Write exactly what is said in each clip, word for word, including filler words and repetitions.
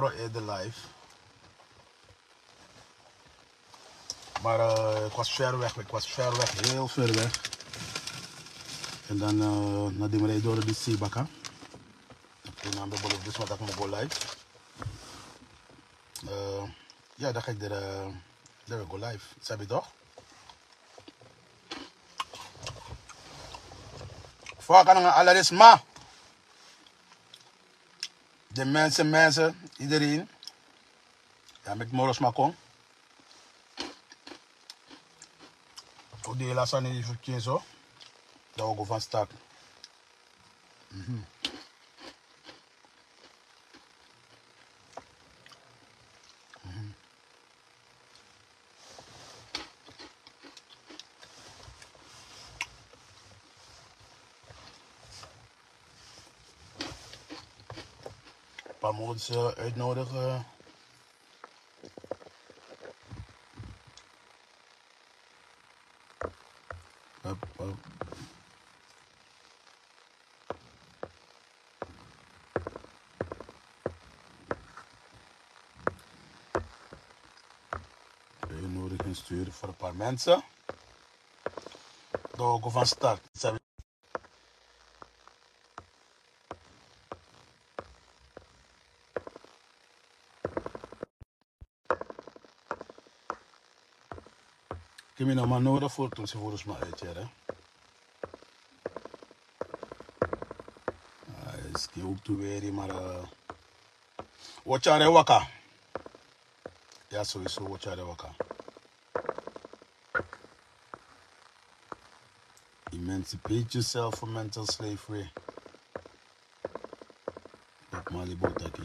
Pro in de live. Maar eh, ik was ver weg, ik was ver weg, heel ver weg. En dan eh, na die rij door de Sibaka. En dan ben ik dus wat ik moet go live. Eh, ja, dan ga ik er, eh, dan wil ik go live. Sabi toch? Fuck, aan ala den sma. De mensen, mensen, iedereen. Ja, met moro sma kon. Ook die hele sani die verkeer zo. Dan we go van start. Mhm. Mhm. Pamo ze uitnodigen. Pap, pap. Uitnodiging sturen voor een paar mensen. Dan we go van start. Kimi na man nodig voor toen ze voor ons maar uit, hè. Hij is ook te weri, maar eh, watch out, hè, waka. Ja, sowieso, watch out, hè, waka. Emancipate yourself from mental slavery. Bob Marley Botaki.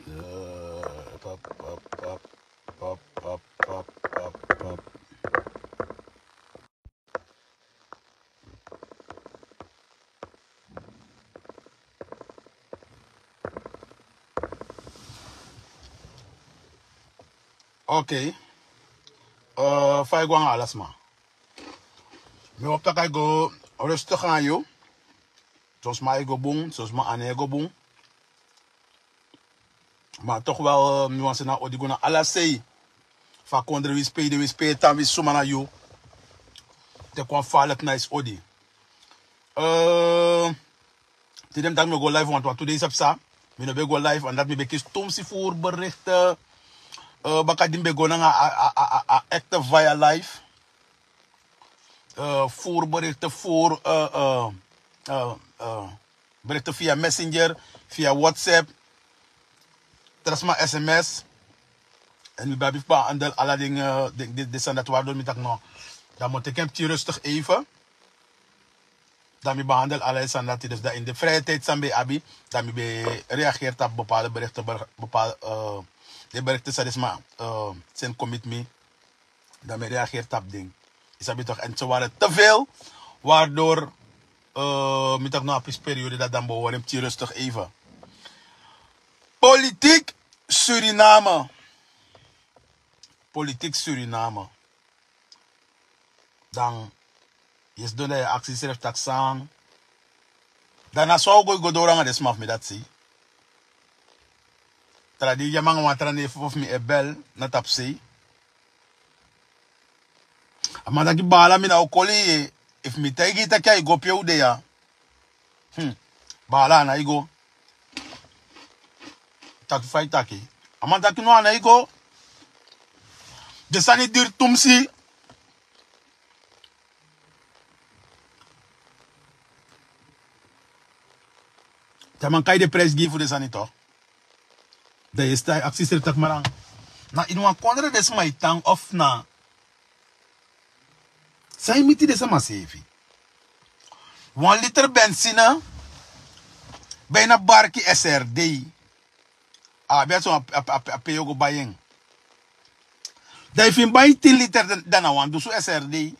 Eh, pap, pap, pap, pap, pap, pap, pap, pap. Oké. Eh, fa e go nanga ala sma? Mi hopi taki a e go rustig nanga yu. Son sma e go bun, son sma a no e go bun. Ma toch wel, eh, mi wani seni odi go na ala sei. Fa kondre wi spei de, wi spei tan, wi suma na yu. Teki wan falek nice odi. Eh, tide mi taki mi o go live wantu wantu dei, sabi san. Mi no ben go live, omdat mi ben kisi tumsi voer berichten. Eh, baka di mi ben go nanga a, a, a, a, a echte via live. Eh, voer berichten, voer, eh, eh, eh, eh, berichten via Messenger, via WhatsApp, tra sma sms. En mi ben abi fu behandel ala den, eh, den, den, den sani dati, waardoor mi taki no. Dan mi o teki en pikin rustig even. Dan mi behandel ala den sani dati. Dus dan in de vrije tijd san mi ben abi, dan mi ben reageer tapu bepaalde berichten, ber-, bepaalde, eh, den berichten san den sma, eh, seni kon miti mi. Dan mi reageer tapu den. Yu sabi toch, en ze waren te veel, waardoor, eh, mi taki no, a pisi periode dati, dan mi ben wani en pikin rustig even. Politiek Suriname. Politiek Suriname. Dan yu sidon dan yu e aksi yusrefi taki san. Dan na so a o go, yu go doro nanga den sma fu mi dati sei. Tra dei yu nanga wan tra neef fu mi e bel na tapu sei. A man taki baala, mi na o koli yu, efu mi taigi yu taki a e go pe u de ya. Hmm. Baala, a nái go. Taki fa yu taki. A man taki no, a nái go. Den sani diri tumsi. Te a man kai den prijs gi yu fu den sani toch. Dan yu e aksi yusrefi taki, ma na ini wan kondre den sma e tan of na san e miti den sma seefi? Wan liter benzine, bijna barki S R D. A abi a so a, a, a, a pe yu o go bai en. Dan efu yu mus bai tin liter, dan, dan na wan dusu S R D.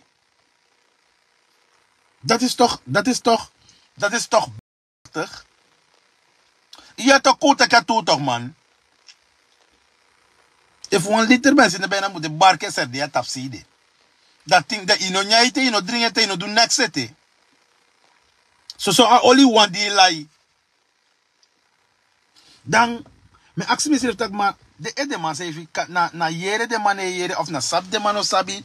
Dat is toch, dat is toch, dat is toch prachtig. Yu e taki un taki a tu toch, man. Efu wan liter ben sini ben na mude barki e serde a tapsei de. Dati ting de ino nyan ete, ino dringi ete, ino du neks ete. Soso a oli wan di lai. Dan mi aksi mi srefi taki ma den edeman srefi na yere den man no e yere of na sabi den man no sabi,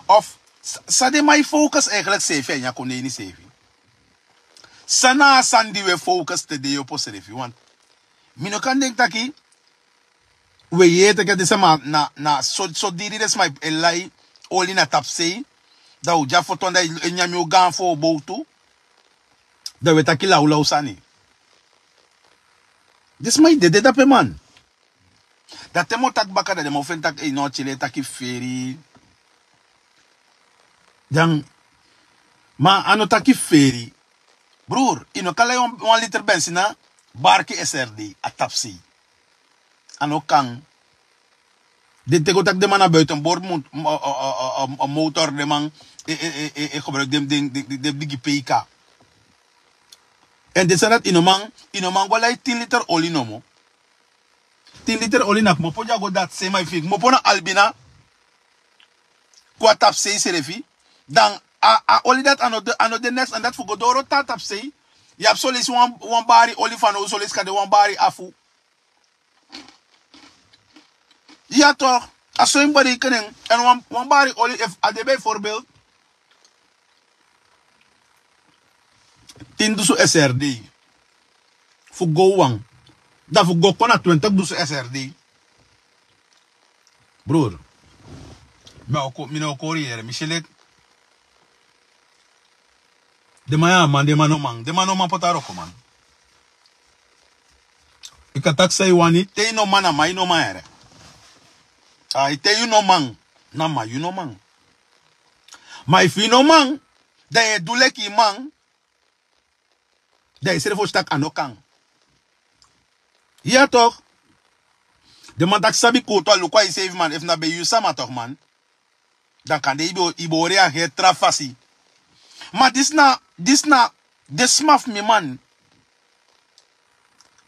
of san den man e focus eigenlik srefi a ini a kondeni srefi. San na a sani di wi e focus te den yopo srefi want mi no kan denki taki wi e yere taki a den sama na so diri den sama e lai oli na tapsei. Dan un de a foto anda e nyan mi un gaan fu o bowtu. Dan wi e taki lawlaw sani. Disi man e dede dape man. Dan te mi o taki baka dan den man o feni taki ei no a chile e taki feri. Dan ma a no taki feri. Brur, yu no kan lai wan liter bensi na barki srd a tapsei. A no kan. Den teki o taki den man na buiten bord motor den man e gebruiki den bigi peika. Èn den sani dati yu no man yu no man go lai tin liter oli nomo. Tin liter oli na kmopo di a go dati sei ma yu fii kmopo na albina. Go a tapsei srefi. Dan a oli dati a no de neks èn dati fu go doro tan a tapsei. Yu abi soleisi wan bari oli fanowdu soleisi kan de wan bari afu. Ya tok. A so yu mus bereikeni en èn wan bari oli efu a de bijvoorbeeld tin dusu srd. Fu go wan dan fu go kon na twintig dusu srd. Broer, mi no o kori yere mi si leki den man ya a man den man no man den man no man poti a wroko man. Yu kan taki san yu wani te yu no man na man yu no man yere. Ai te yu no man na man yu no man. Ma efu yu no man dan yu e du leki yu man. Dan yu srefi o si taki a no kan. Ya tok. Den man taki sabi kuutu a luku a yu seefi man efu na ben yu sama tok man. Dan kande yu bo yu bo reageri tra fasi. Ma disi na disi na den sma fu mi man.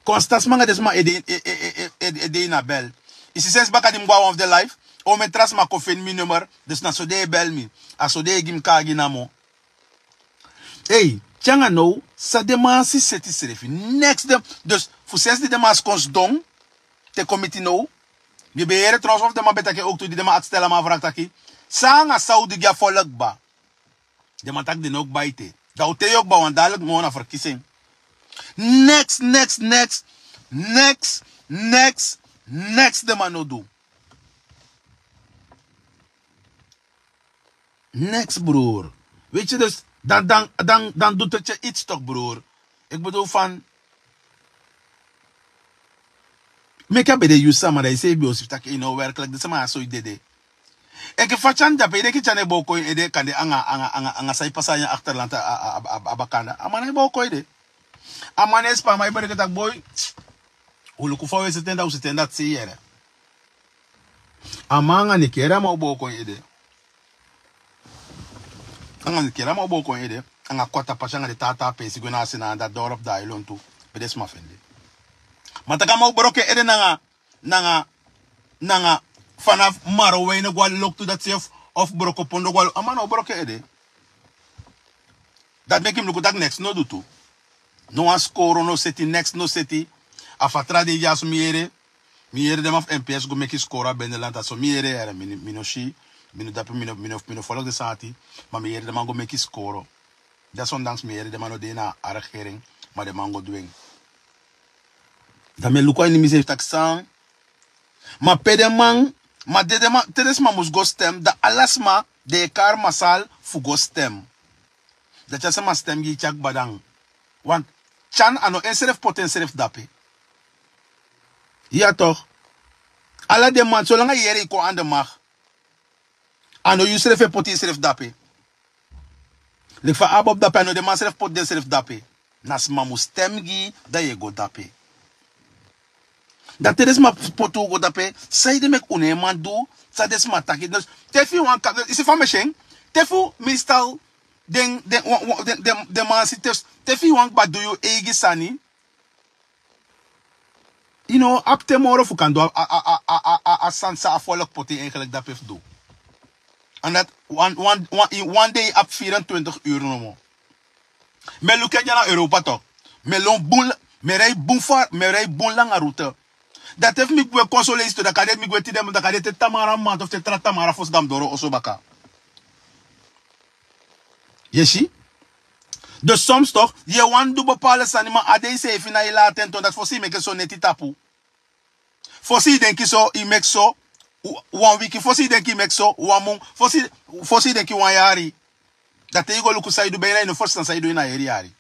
Konstan sma anga den sma e de ini a bel. Yu si sensi baka di mi go na wan fu den life. Omen tra sma kon feni mi nummer. Dus na so den e bel mi. A so den e gi mi kaagi namo. Ei, te anga now san den man si seti srefi neks den. Dus fu sensi di den man si kon sidon te kon miti now. Mi ben yere tronso fu den man ben taki en owktu di den man ati stel a man frak taki san anga san un du gi a folok kba. Den man taki den no kba ete. Dan un te yu o kba wan dalik no na ferkisi en. Neks neks neks neks neks neks den man no du. Neks broer. Weet yu dus dan dan dan dan du te tye its tok broer. Eki bedoel fan meki a ben de yu sama dan yu seefi ben o si fu taki yu no werklik den sama ya so yu dede. Enke fa tyani dape yu denki tyani e bow kon yu ede kande anga anga anga san yu pasa a ini a akterlanti a bakanda a man na e bow kon yu ede. A man na e span man yu bereke taki boi. Un luku fa un e seti en dan un seti en dati sei yere. A man anga nekeri a man o bow kon yu ede. Anga nekeri a man o bow kon yu ede. Anga kwata pasi anga den tata pesi gwe na a sena anda doro fu dailon tu. Pe den sma fende. Ma taki a man o broko en ede nanga nanga nanga fanafu maro wene go a loktu dati sefi. Ofu broko pondo go a loktu a man na o broko en ede. Dati meki mi luku taki neks no du tu. No wan skoro no seti neks no seti. A fatra dei dyaso mi yere. Mi yere den man fu mps go meki skoro a bendelanti a so mi yere yere mi no si. Mi no dape mi no folok den sani ati. Ma mi yere den man go meki skoro. Dati sondanks mi yere den man no de ini a regering. Ma den man go du en. Dan mi e luku a ini miseefi taki san. Ma pe den man ma te den sma mus go stem dan ala sma den e kari masal fu go stem. Dan tyari sama stem gi yu tyari kba dan. Wanti tyani a no ensrefi poti ensrefi dape. Ya tok. Ala den man solanga yu yere yu kon anda mak. A no yusrefi e poti yusrefi dape. Leki fa a abi opu dape a no den man srefi poti densrefi dape. Na sma mus stem gi yu dan yu e go dape. Dan te den sma poti un go dape, san yu de meki un no e man du? San den sma taki? Te fu yu wan kapu yu si fa mi e si en. Te fu meestal den man si te fu yu wan kba du yu eigi sani. Yu no abi ten moro fu kan du a a a a a a sani san a folok poti en engeliki dape fu du. An dati wan wan wan yu wan dei abi vierentwintig uru nomo. Mi e luku en dya na europa tok. Mi e lon bun. Mi e rei bun fari mi e rei bun langa rute. Dati efu mi gwe kon so leisi tu daka de mi gwe tide mun daka de te tamara manta fu te tra tamara fosi dan mi doro oso baka. Yu e si? Dus soms tok yu e wani du bepale sani ma a dei seefi na yu lati en ton dati fosi yu meke so neti tapu. Fosi yu denki so yu meki so wan wiki fosi yu denki yu meki so wan mun. Fosi yu denki wan yari. Dati te yu go luku san yu du ben na yu no fosi na san yu du ini a heri yari.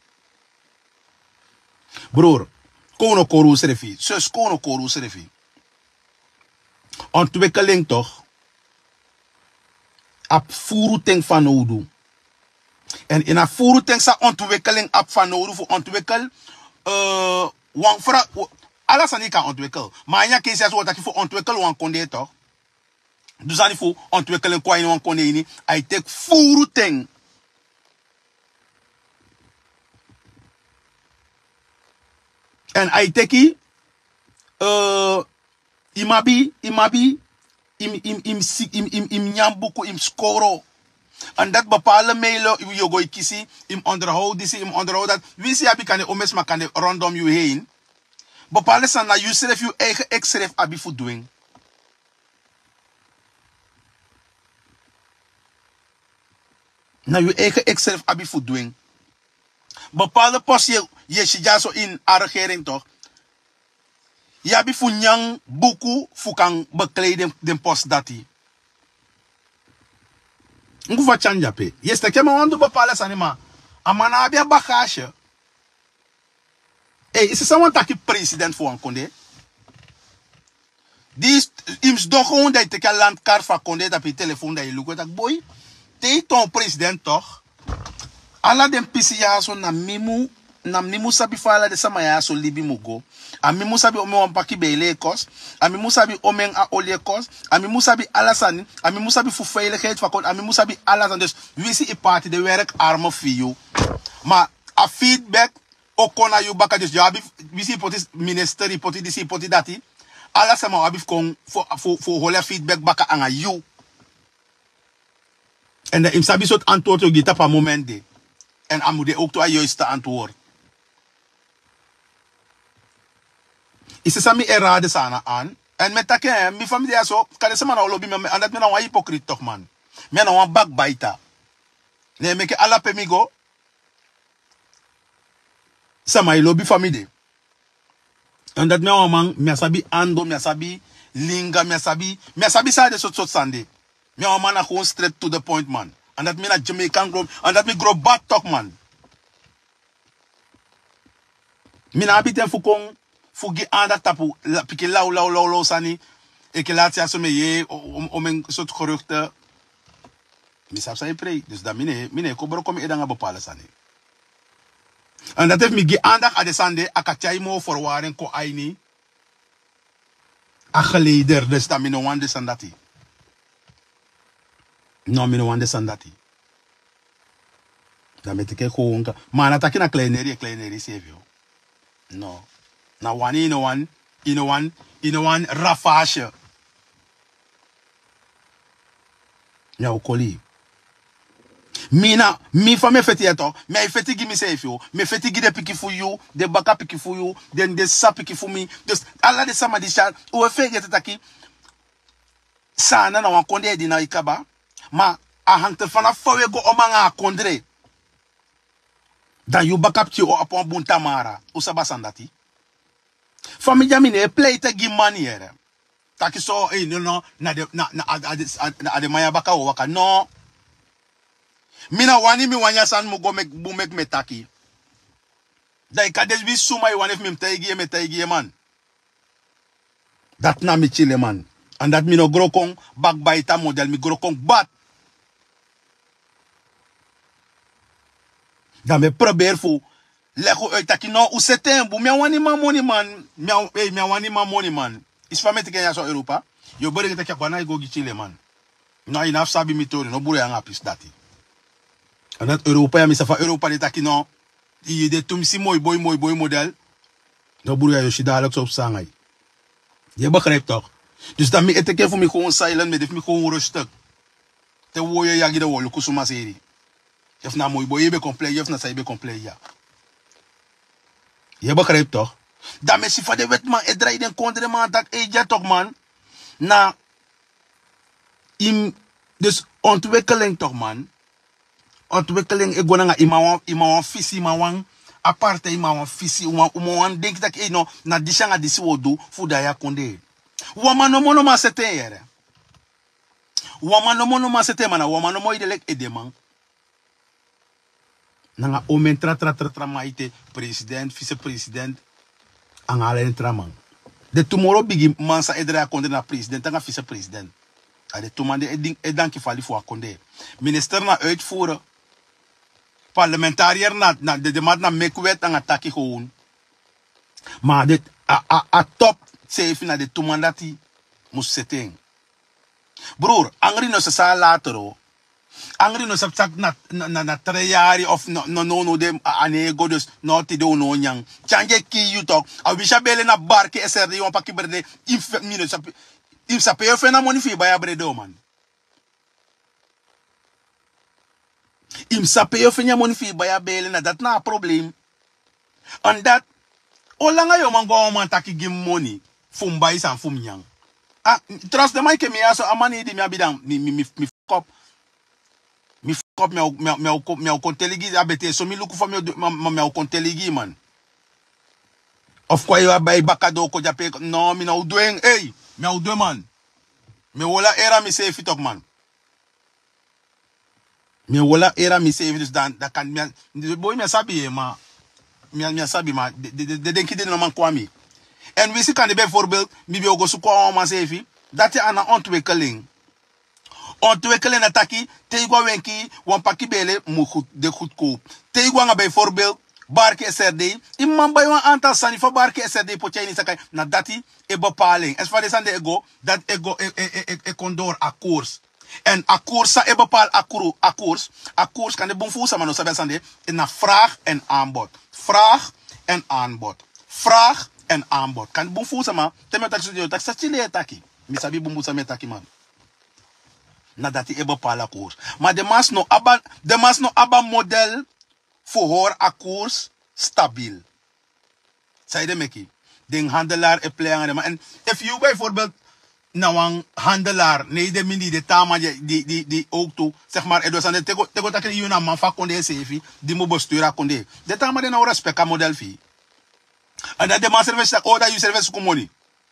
Bror, kon unu kori unsrefi sus kon unu kori unsrefi. Ontwikkeling tok. Abi furu ten fanowdu. Èn ini a furu ten san ontwikkeling abi fanowdu fu ontwikkel wan fra ala sani yu kan ontwikkel. Ma a ini a keisi ya so wi o taki fu ontwikkel wan kondee tok. Du sani fu ontwikkeling kon a ini wan kondee ini. A e teki furu ten. Èn a e teki yu mu abi yu mu abi yu mu yu mu yu mu si yu mu yu mu yu mu nyan buku yu mu skoro. Èn dati bepale meile yu o go e kisi yu mu onderhoud disi yu mu onderhoud dati. Winsi yu abi kande omen sma kande rondom yu hein. Bepale sani na yusrefi yu eigen eksrefi abi fu du en. Na yu eigen eksrefi abi fu du en. Bepale posi yu e si dyaso ini a regering tok. Yu abi fu nyan buku fu kan beklei den posi dati. Ngu fu a tyani dyape yu e si taki a man wani du bepale sani ma a man no abi a bagage. Ei yu si san wani taki president fu wan kondee. Di yu mus don gown dan yu teki a landkart fu a kondee tapu yu telefown dan yu luku en taki boi. Te yu ton president tok. Ala den pisi ya so na mi mu na mi mu sabi fa ala den sama ya so libi mu go. A mi mu sabi omen wan paki beile e kosi. A mi mu sabi omen a oli e kosi. A mi mu sabi ala sani. A mi mu sabi fu feiligheid fu a kondee a mi mu sabi ala sani dus. Winsi yu paati den werk arme fi yu. Ma a feedback o kon na yu baka dus yu abi winsi yu poti minister yu poti disi yu poti dati. Ala sama o abi fu kon fu holi a feedback baka anga yu. Èn dan yu mus sabi sortu antwoord yu o gi tapu a moment de. Èn a mus de owktu a yoiste antwoord. Yu si san mi e rade san a na an. Èn mi e taki en mi famili ya so kande sama na o lobi mi an dati mi na wan hypocrite tok man. Mi a na wan bakbaita. Ne meke ala pe mi go. Sama e lobi fa mi de. Èn dati mi a wan man mi a sabi ando mi a sabi linga mi a sabi san a de soti soti sani de. Mi a wan man na kon straight to the point man. Èn dati mi na jamaican grow èn dati mi grow bad tok man. Mi na abi ten fu kon fu gi anda tapu pikin lawlawlawlaw sani. Enke lati ya so mi e yee omen sortu gerukte. Mi sabi san e prei dus dan mi no e kon broko mi ede nanga bepala sani. Èn dati efu mi gi andak a den sani de a kan tyai moo ferwari en kon a ini. A geleider dus dan mi no wani den sani dati. No mi no wani den sani dati. Dan mi e teke kon ma a na taki na kleineri e kleineri seefi. No. Na wani yu no wani yu no wani yu no wani rafage. Mi a o koli yu. Mi na mi fa mi e feti ya to mi a e feti gi miseefi o mi e feti gi den pikin fu yu. Den baka pikin fu yu den den sisa pikin fu mi. Dus ala den sama disi ya u e feegete taki saana na wan kondee di na yu kaba. Ma a hangte fanafu fa u e go omo anga a kondre. Dan yu baka pikin o abi wan bun tamara. Un sabi a sani dati? Fa mi dya mi no e pleite gi man yere. Taki so ei no no na den na na a den na a den man ya baka o waka no. Mi na wani mi wani a sani mu go meki bun meki mi e taki. Dan yu kan de wi suma yu wani efu mi mus taigi yu en mi e taigi yu en man. Dati na mi tyileman. Èn dati mi no gro kon bakbaita model mi gro kon kbat. Dan mi e proberi fu legi un uit taki no un seti en bun mi a wani man moniman. Mi a wani man moniman. Isi fa mi e teki en ya so europa. Yu o bori en taki a go ana yu go gi tyileman. No a yu no abi sabi mi tori no buru yu anga a pisi dati. Èn dati europa ya mi sabi fa europa de taki no. Yu de tumisi moiboi moiboi model. No buru ya yu o si dadilik so fu san anga yu. Yu e begrijp tok? Dus dan mi e teke fu mi gewoon silent, mi e de fu mi gewoon rustig. Te woyo yagi de woluku suma seri. Efu na moi boi yu ben kon plei ya, efu na san yu ben kon plei ya. Yu e begrijp tok? Dan mi e si fa den wetiman e drai den kondreman taki ei dya tok man. Na im dus ontwikkeling tok man. Ontwikkeling e go nanga ima wan ima wan fisi ima wan apartheid ima wan fisi uma uma wan denki taki ei no na disi anga disi wo du fu daya kondee. Wan man nomo no man sete en yere. Wan man nomo no man sete en man na wan man nomo yu de leki edeman. Nanga omen tra tra tra tra man ete president visepresident. Anga ala en tra man. Den tu moro bigi man san e drai a kondre na president anga visepresident. A den tu man di e danki fali fu a kondre. Minister na uitvoere. Parlementarier na den man di na meki wet anga taki gewoon. Ma a top seefi na den tu man dati mus sete en. Brur, angri no sesa a later o. Angri no sabi taki na na na tre yari of no no no no de a ne go dus no tide o no nyan. Tyangi e kii yu tok. A wisi a bele na barki e serde yu wan paki brede. Yu mus sabi yu fu en na moni fu yu bai a brede o man. Yu mus sabi yu fu en na moni fu yu bai a bele na dati na a problem. An dati o langa yu o man go a wan man taki gi mi moni fu mi bai san fu mi nyan. Trans den man yu ke mi ya so a man ini di mi abi dan mi mi mi fokop. Mi fokop mi a o kon teli gi a bete so mi luku fa mi o du ma mi a o kon teli gi man. Of kon a yu a bai baka doo kon dyape no mi na o du en ei. Mi a o du en man. Mi e woli a era miseefi toki man. Mi e woli a era miseefi dus dan kan mi a boi mi a sabi ye ma mi a sabi ma den denki den no man kon a mi. Èn wisi kande bijvorbelt mi ben o go suku a wan man seefi. Dati a na ontwikkeling. Ontwikkeling na taki te yu go a wenki wan paki bele mu de gudkoop. Te yu go anga bijvorbelt barki srd yu man bai wan antal sani fa barki srd poti a ini saka na dati e bepali en èn so fa den sani den e go dati e go e kon dori a koers. Èn a koers san e bepali a koers a koers kan de bun fu un sama no sabi a sani de na vraag èn aanbod. Vraag èn aanbod. Vraag èn aanbod kan de bun fu un sama te mi o taki soti den o taki sati le e taki. Mi sabi bunbun san mi e taki man. Na dati e bepali a koers. Ma den mas no abi a model fu hori a koers stabil. San ede meki den handelar e plei nanga den man èn efu yu bijvorbelt na wan handelar ne yu de mindi yu de taa man di owktu segi mari e du a sani de te go taki yu na a man fu a kondee seefi di mu besturu a kondee. Den taa man den na o respeki a model fu yu. Èn dan den man srefi e si tak' o dan yu srefi e suku moni.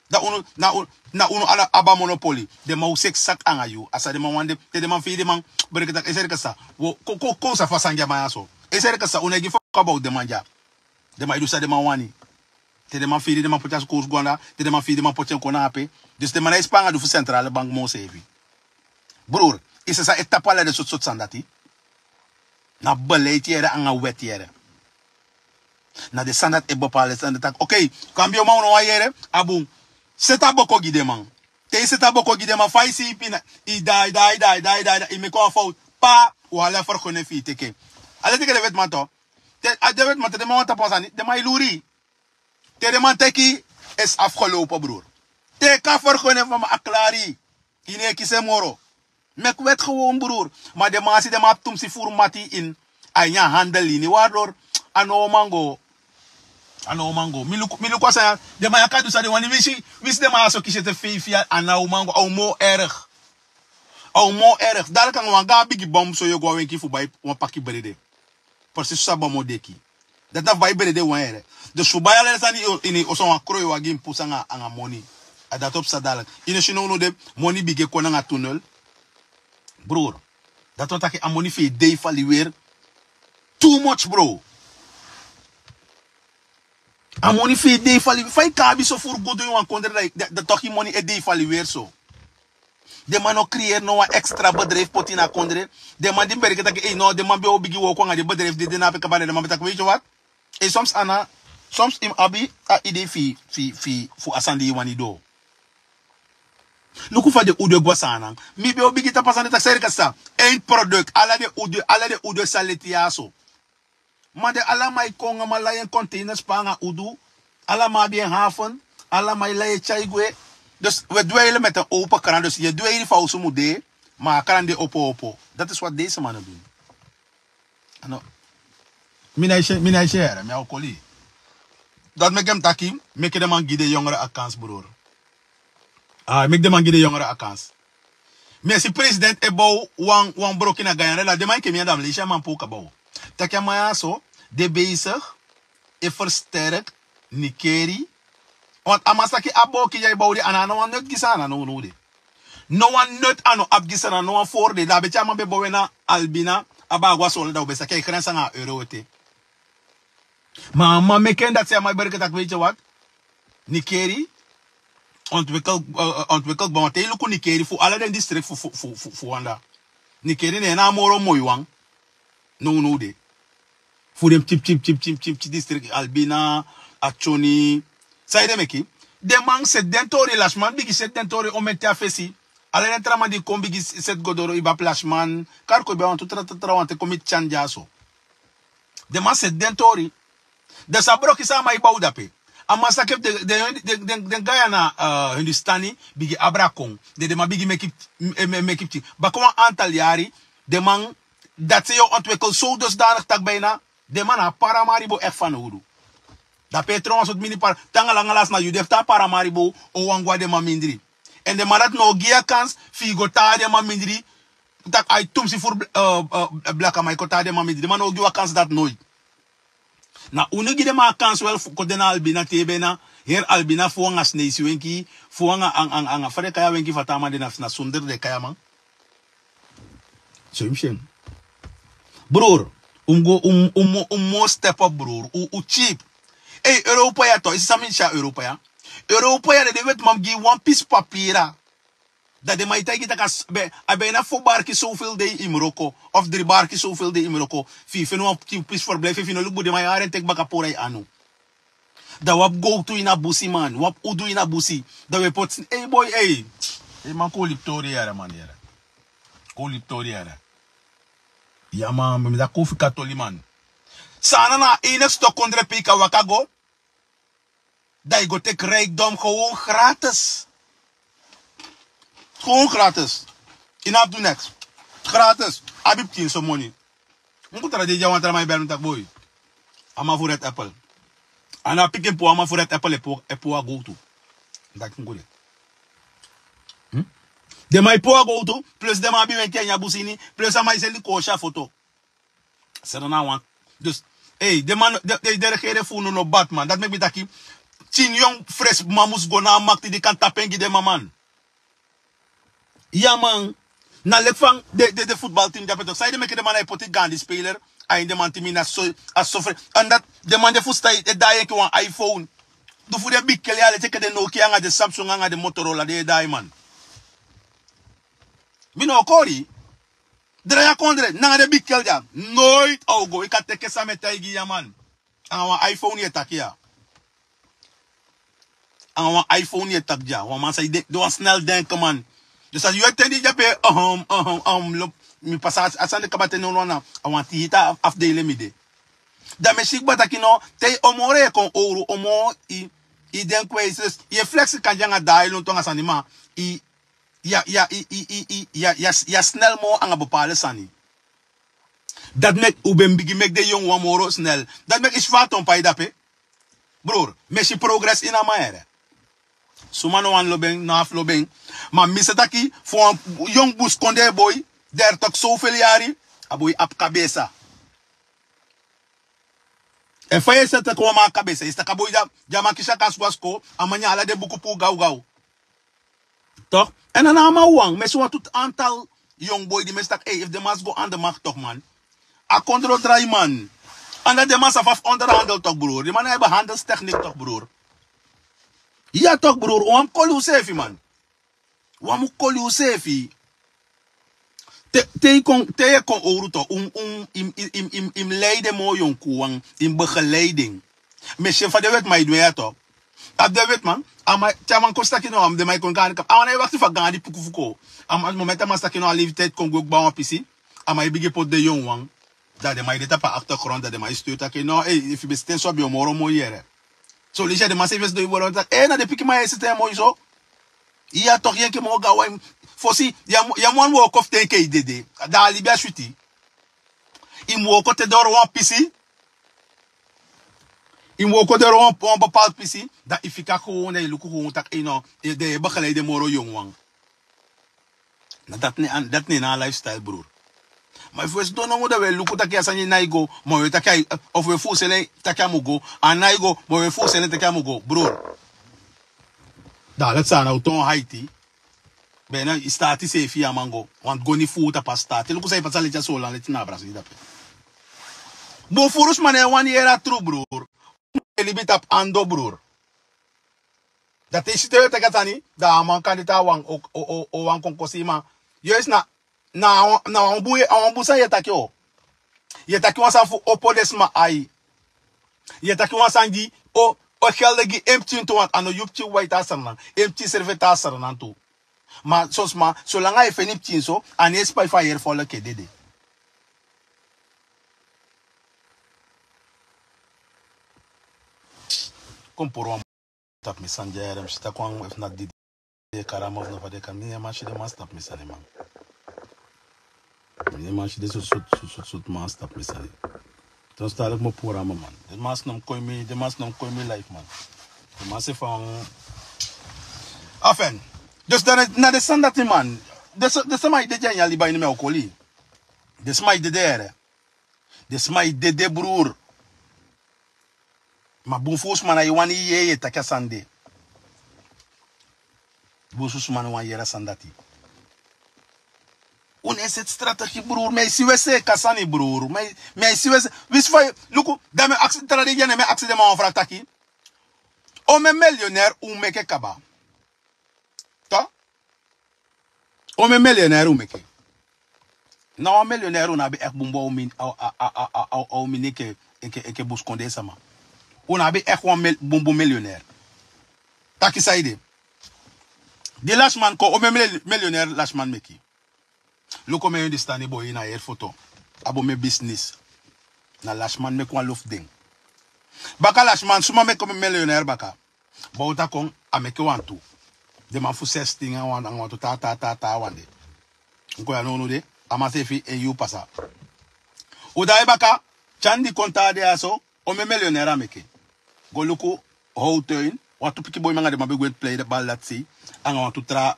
Dan unu na unu ala abi a monopoli. Den man o seki saki anga yu a san den man wani de te den man fii den man breki tak' e seri kasa. Kon un sabi fa a sani gi a man ya so. E seri kasa un no e gi foko abowtu den man dya. Den man e du san den man wani. Te den man firi den man poti a sukuusu go anda te den man firi den man poti en kon na ape. Dus den man na e span anga du fu sentrale bank moo seefi. Brur, yu sesa e tapu ala den sotu sotu sani dati. Na beleiti yere anga weti yere. Na den sani dati e bepali den sani dati taki okei. Kambi o man un no wani yere. A bun. Seti a boko gi den man. Te yu seti a boko gi den man fa yu si yu pina. Yu dai dai dai dai dai yu meki wan fowtu. Pa, un hala fergone fu yu teke. A leti enke den wetiman to. Te a de weti man te den man wani tapu wan sani den man e luri. Te den man teki yu esi afgelopen brur. Te yu kan fergone fu man a klari. Yu no e kisi en moro. Meki weti gewon brur. Ma den man a si den man abi tumsi furu mati ini a ini a handel ini wari dori. A no o man go. A no o man go mi luku a sani ya. Den man ya kan du san den wani wisi wisi den man ya so kisi ete feifi yari a na o man go a o moo erg. A o moo erg daliki anga wan gaan bigi bom so yu o go a wenki fu bai wan paki brede. Presis so a bom o deki. Dati na fu bai brede wan yere. Dus fu bai ala den sani ini oso wan kroi wagi ini pusu anga moni. A dati o psa daliki ini o si nownow de. Moni bigi e kon nanga tunel. Brur, dati o taki a moni fu yu dei fali weri. Too much bro. A moni fu yu dei fali fa yu kan abi so furu gudu ini wan kondre dan yu toki moni e dei fali weri so. Den man no kriyeri no wan ekstra bedrijfu poti ini a kondre. Den man di mi bereke taki ei no den man ben o bigin wooko anga den bedrijfu di de na ape kaba na den man ben taki weiti wat. Ei soms ana soms yu mus abi a idei fi fu a sani di yu wani doo. Luku fa den udu e go a saanan. Mi ben o bigin tapu a sani de taki seri kasa en produk ala den udu e sa leti ya so. Ma den alaman e kon a man lai en konteina span anga udu. Alaman abi en hafen. Alaman e lai e tyai gwe. Dus we dweile met en open krant. Dus ye dweili fa usu mude, ma a krant de opo opo. Dat is wat deze mannen doen. Ano. Mi na isi, mi na isi here, mi a okoli. Dat meki en taki, meki den man gi den jongere a kans, broer. Ah, meki den man gi den jongere a kans. Mi e si president e bow wan, wan broki na Guyana, la den man enke mi a dan leisi a man puu kaba. Taki a man ya so, de bezig, e versterk, Nikeri. Want a man saki a boki ya e bow de, a no abi no wan nut gi Saanan now, now de. No wan nut a no abi gi Saanan, no wan voordeel. Dan a beti a man be bow en na Albina, a be go a Soolan, dan u be saki a e grensi anga a euro ete. Ma a man meki en dati, a man e bereken taki, weet je wat? Nikeri, ontwikkel, eh, eh, ontwikkel, want te i luku Nikeri fu ala den district fu, fu, fu, fu, fu anda. Nikeri na en na a moro moi wan. No, no de. Fu den pti, pti, pti district, Albina, Atyoni. San ede meki? Den man seti den tori, lasiman bigin seti den tori, o meti a fesi. Ala den tra man di kon bigin seti go doro, i be abi lasiman. Karko i be abi wantu tra, tra, tra, wanten kon miti Tyan dyaso. Den man seti den tori. Dan san broki san a man e bow dape? A man saki den, den, den, den, den Guyana, eh, Hindustani bigin abra kon. Den, den man bigin meki, m-, m-, meki pti. Baka wan antal yari, den man, dati se yu o ontwikkel so dusdanig taki bijna, den man na a Paramaribo echt fanowdu. Dape e tron wan sortu mini para, te anga langa lasi na yu de fu tan a Paramaribo o wani go na den man mindri. En den man dati no o gi yu a kans fi yu go tan na den man mindri, taki ai tumsi furu bl-, eh, eh, blakaman e kon tan na den man mindri. Den man no o gi yu a kans dati noiti. Na unu gi den man a kans wel fu kon de na Albina te ben na, heri Albina fu anga Sneisi wenki, fu anga, anga, anga, anga fa den e kai a wenki fu a taa man de na, na Sonder den e kai a man. So yu mus si en. Broer, un mus go, un, un mu, un mu step up, broer. Un, un cheap. Ei, Europa ya toch, i si san mi si a Europa ya? Europa ya, den, den wetiman gi wan pisi papira. Dan den man e taigi taki a s-, be-, a bijna fo barki zoveel dei in Marokko, of drie barki zoveel dei in Marokko. Fi, fi no wan pisi verblijf, fi no luku bun, den man e hari en teki baka puru na yu anu. Dan wi abi gowtu ini a busi, man. Wi abi udu ini a busi. Dan wi e poti, ei boi, ei. Ei man, kon libi tori yere, man, yere. Kon libi tori yere. Ya man, mi dati kon fika toli, man. Saanan na a enigste kondre pe i kan waka go. Dan i go teki rijkdom gewoon gratis. Gewoon gratis. I no abi du niks. Gratis. Abi pikinso moni. Mi kon tra dei dya wan tra man e bel mi taki boi. A man fu Red Apple. A no abi pikin puu, a man fu Red Apple e puu, e puu a gowtu. Dati mi kon de. Hmm? Den man e puu a gowtu, plus den man abi wenki a ini a busi ini, plus a man e seni koosi a foto. Saanan na wan. Dus, ei, den man, den, den, den regering fu unu no bati, man. Dati meki mi taki, tin yongu fresi man mus go na a makti di kan tapu en gi den man, man. Ya man, na leki fa den, den, den futbalteam de ape toch. San ede meki den man e poti gaandi speler a ini den man team ini, a so, a so fre-, en dati, den man de fu stai e daai enke wan iPhone. Du fu den bigi kel ya, leti enke den Nokia anga den Samsung anga den Motorola den e daai, man. Mi no o kori. Drai a kondre, nanga den bigi kel dya. Noiti a o go, i kan teki san mi e taigi ya, man. Anga wan iPhone yu e taki ya. Anga wan iPhone yu e taki dya. Wan man san e de, de wan snel denken, man. Dus a yu e teki dya pe, aham, aham, aham, lo, mi pasa a sani kaba te no, no, na. A wan tihita af, afdeling mi de. Dan mi e si kba taki no, te i o moro e kon owru, o moro i, i denkwijze, yu e flexi kan dya anga daai lontu anga sani, ma i, ya, ya, i, i, i, i, ya, ya, ya snel moo anga bepaalde sani. Dati meki u ben bigin meki den yongu wan moro snel. Dati meki i si fa a ton pai dape. Broer, mi e si progress ini a man yere. Suma no wani lobi en, no abi fu lobi en. Ma mi sa taki, fu wan yongu buskondee boi, dertig zoveel yari, a boi abi kabesa. En fa yu e si taki wan man abi kabesa, yu e si taki a boi dya, di a man kisi a kans go a sikoo, a man nyan ala den buku puu gawgaw. Toch? En a no a man wawan, mi e si wantu antal yongu boi di mi e si taki, ei, efu den man mus go aan de macht toch, man. A kondre o drai, man. En dan den man sabi fa fu onderhandel toch, broer. Den man abi handelstechniek toch, broer. Ya toch, broer, wan mus koli useefi, man. Wan mus koli useefi. Te, te i kon, te i kon owru toch, un, un, i mus, i mus, i mus, i mus leiden moo yonkuwan, i mus begeleiden. Mi e si fa den wetiman e du en ya toch. Abi den wetiman, a man, te a man kon si taki no, a man, den man e kon gaandi kaba. A man no e wakti fu a gaandi puku fu kon. A man, moment a man si taki no, a leeftijd kon gwe kba wan pisi. A man e bigin poti den yonkuwan. Dan den man e de tapu a achtergrond, dan den man e stuur taki no, ei, efu i ben seten so a ben o moro moi yere. Son leisi den man seefi e sidon e bolo taki, ei, na den pikinman e seten moi so. Iya tok, yu enke moo gawan. Fosi yu mu wani wooko fu te enke yu dede. Da a libi a switi. Yu mu wooko te doro wan pisi. Yu mu wooko doro wan bepaalde pisi. Da yu fika kon da yu luku kon taki ei no, den e begeleide moro yongu wan. Na dati ne na a lifestyle, bruru. Ma efu wi e sidon nomo da wi e luku taki a sani e nai go, ma wi e taki a, ofu wi e fuuseli en taki a mu go. A nai go, ma wi e fuuseli en taki a mu go, bruru. Da ala sani na o ton haiti. Bena i staati seefi ya man go. Wantu goni fuu tapu a staati. Luku san i pasa leti a soolan leti na a brasi dape. Bun furu sma no e wani yere a tru, bruru. E libi tapu ando, bruru. Da te i si te yu e taki a sani, da a man kan de taa wan o wan kon kosi i man. Yu e si na na wan bun sani yu e taki o. Yu e taki wan sani fu opo den sma ai. Yu e taki wan sani di o gelde gi en pikin tu wantu a no yu pikin waiti a sranan. En pikin srefi e tan a sranan tu. Ma son sma solanga yu e feni pikin so, a no e spai fu a yere folo ke dede. Kon puru wan tapu mi sani di a yere mi si taki wan efu na didi e kari a man fu no fa den e kari mi. Ne man si den man si tapu mi sani man. Ne man si den sotu sotu sotu man si tapu mi sani. Ton stalik mo puru a man man. Den man si no mi kon ini mi life man. Den man si fa wan afen. Dus dan na den sani dati man. Den sma e dede a ini a liba ini mi a okoli. Den sma e dede yere. Den sma e dede bruru. Ma bun fu un sma na e wani yeye taki a sani de. Bun fu un sma no wani yere a sani dati. Un no e seti strategi bruru mi e si un e seeka sani bruru mi e si un e seeka. Wisi fa yu luku dan mi e aksi tra dei gi a ne mi e aksi den man wan frak taki. Omen milioner un meke kaba? Omen milioner un meke? Na wan milioner un no abi ekti bunbun a un mini enke buskondee sama. Un no abi ekti wan bunbun milioner. Taki saide? Di lasiman kon omen milioner lasiman meki? Luku mi en di stani boi na heri foto. Abo mi en bisnis. Na lasiman meki wan lufu den. Baka lasiman suma meki omen milioner baka? Bowta kon a meke wantu. Den man fu sestin anga wantu taa taa taa wan de. Un kon ya nownu de. A man seefi en yuu pasa. Un daai baka. Tyandi kon taa de ya so. Omen milioner a meke? Go luku. Howtuin wantu pikin boi mi anga den man ben gwe plei de bal dati sei. Anga wantu tra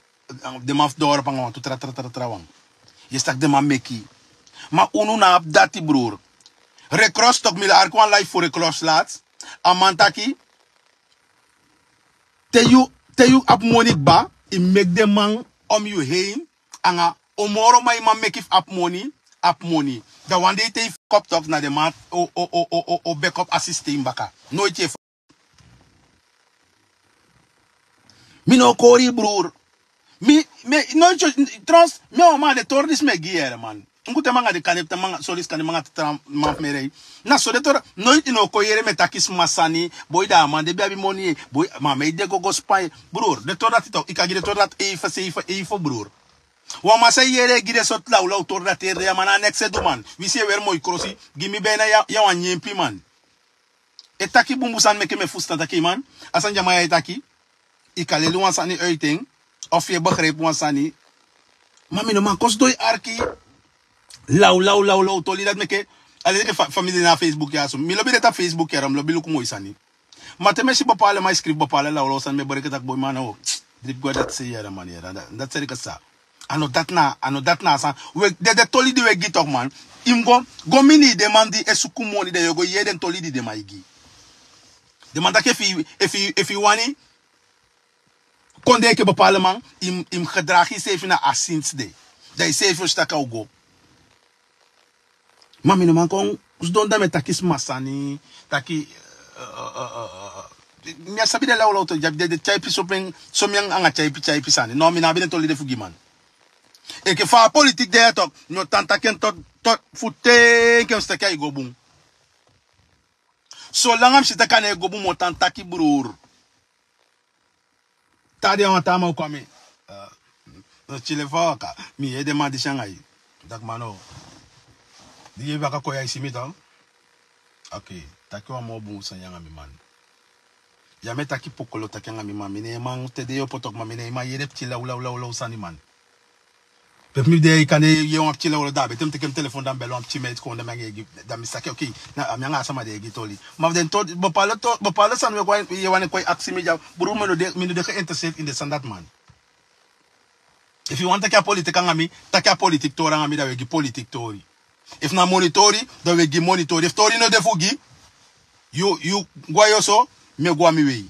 den man fu doro anga wantu tra tra tra tra wan. Yu e si taki den man meki. Ma unu no abi dati bruru. Rekros toki mi arki wan life fu rekros lati. A man taki te yu abi moni kba, yu meki den man om yu hein. Anga o moro man yu man meki fu abi moni. Abi moni. Dan wan dei te yu fokop toki na den man o beki op a sistem baka. Noiti yu e fokop. Mi no o kori yu bruru. Mi mi noiti yu. Trons mi a wan man a den tori disi mi e gi yu yere man. Ngu te mi anga den kande te mi anga sori skande mi anga te tra man fu mi e rei. Na so den tori dati noiti yu no o kon yere mi e taki sma sani. Boi da a man de ben abi moni. Boi ma mi e de gogo span. Bruru den tori dati tok yu kan gi den tori dati eife seife eife bruru. Wan man san e yere e gi den sortu lawlaw tori dati eri de ya man na a neksi e du man. Winsi yu e weri moi krosi gi mi ben na yu a wan nyempi man. E taki bunbun sani meke mi e fusutan taki man a sani di a man ya e taki. Yu kan leli wan sani uiti en. Ofu yu e begripi wan sani. Ma mi no man kon sidon e arki. Lawlaw lawlaw toli dati meke a leki fa famili de na a facebook ya so mi lobi de tapu facebook ya dan mi lobi luku moi sani. Ma te mi e si bepale man e skrifi bepale lawlaw sani mi e bereke taki boi man na o dripi gwe dati sei yere man yere. Dati seri kasa. A no dati na a no dati na a sani. Den den toli di wi e gi toki man. Yu mus go go mini den man di e suku moni den yu o go yee den toli di den man e gi. Den man taki efu yu efu yu efu yu wani kon de enke bepale man yu mus gedragi yuseefi na a sinsi de. Dan yuseefi o si taki a o go. Ma mi no man kon sidon dan mi e taki sma sani. Taki mi a sabi den lawlaw toli di abi den de tyaipi sopen somi anga tyaipi tyaipi sani no mi no abi den toli de fu gi man. Enke fa a politik de ya toki mi o tan taki en tot tot fu te enke mi si taki a e go bun. Solanga mi si taki a no e go bun mi o tan taki bruru. Taa dei a wan taa man o kon a mi. No tile fa waka mi yee den man disi anga yu. Daki man no. Di yu e waka kon ya e si mi tan. Oke. Taki wan moo bun sani anga mi man. Ya mi e taki pokolo taki anga mi man, mi no e man te den yu o poti opo, ma mi no e man yere pikin lawlaw lawlaw sani man. Pe mi de, yu kan de yere wan pikin lawlaw, da a bete mi teke mi telefon dan mi bel wan pikin meiti kon dan mi anga en gi, dan mi saki, okay, na mi anga a sama de e gi toli. Ma den toli, bepaalde sani we kon, yu wani kon aksi mi dya, bro, mi no de, mi no de geïnteresseerd in den sani dati man. Efu yu wani taki a politiki anga mi, taki a politiki tori anga mi, dan we gi politiki tori. Efu na moni tori, dan we gi moni tori. Efu tori no de fu gi, yu, yu go a yu oso, mi e go a mi wei.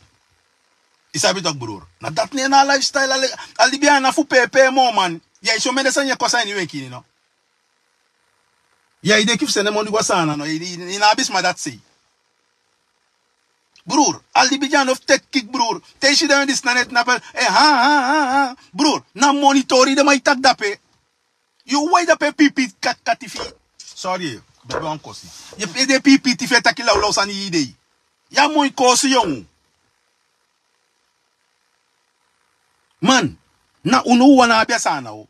Yu sabi tok, broer. Na dati ne na a lifestyle, a libi a na fu pepe moo man. Ya e si omeni den sani e kon a ini yu enkini no. Ya e denki fu seni moni go a Saanan no, yu, yu, yu no abi sma dati sei. Broer, a libi dya no fu teki kiki, broer. Te yu si den disi na neti na pe, eh, ha, ha, ha, ha. Broer, na moni tori den man e taki dape. Yu wai dape pipi kati, kati fi. Sorry, bebe wan kosi. Yu e de pipi tifi e taki lawlaw sani yu dei. Ya moi kosi yongu. Man, na unu wan abi a Saanan o.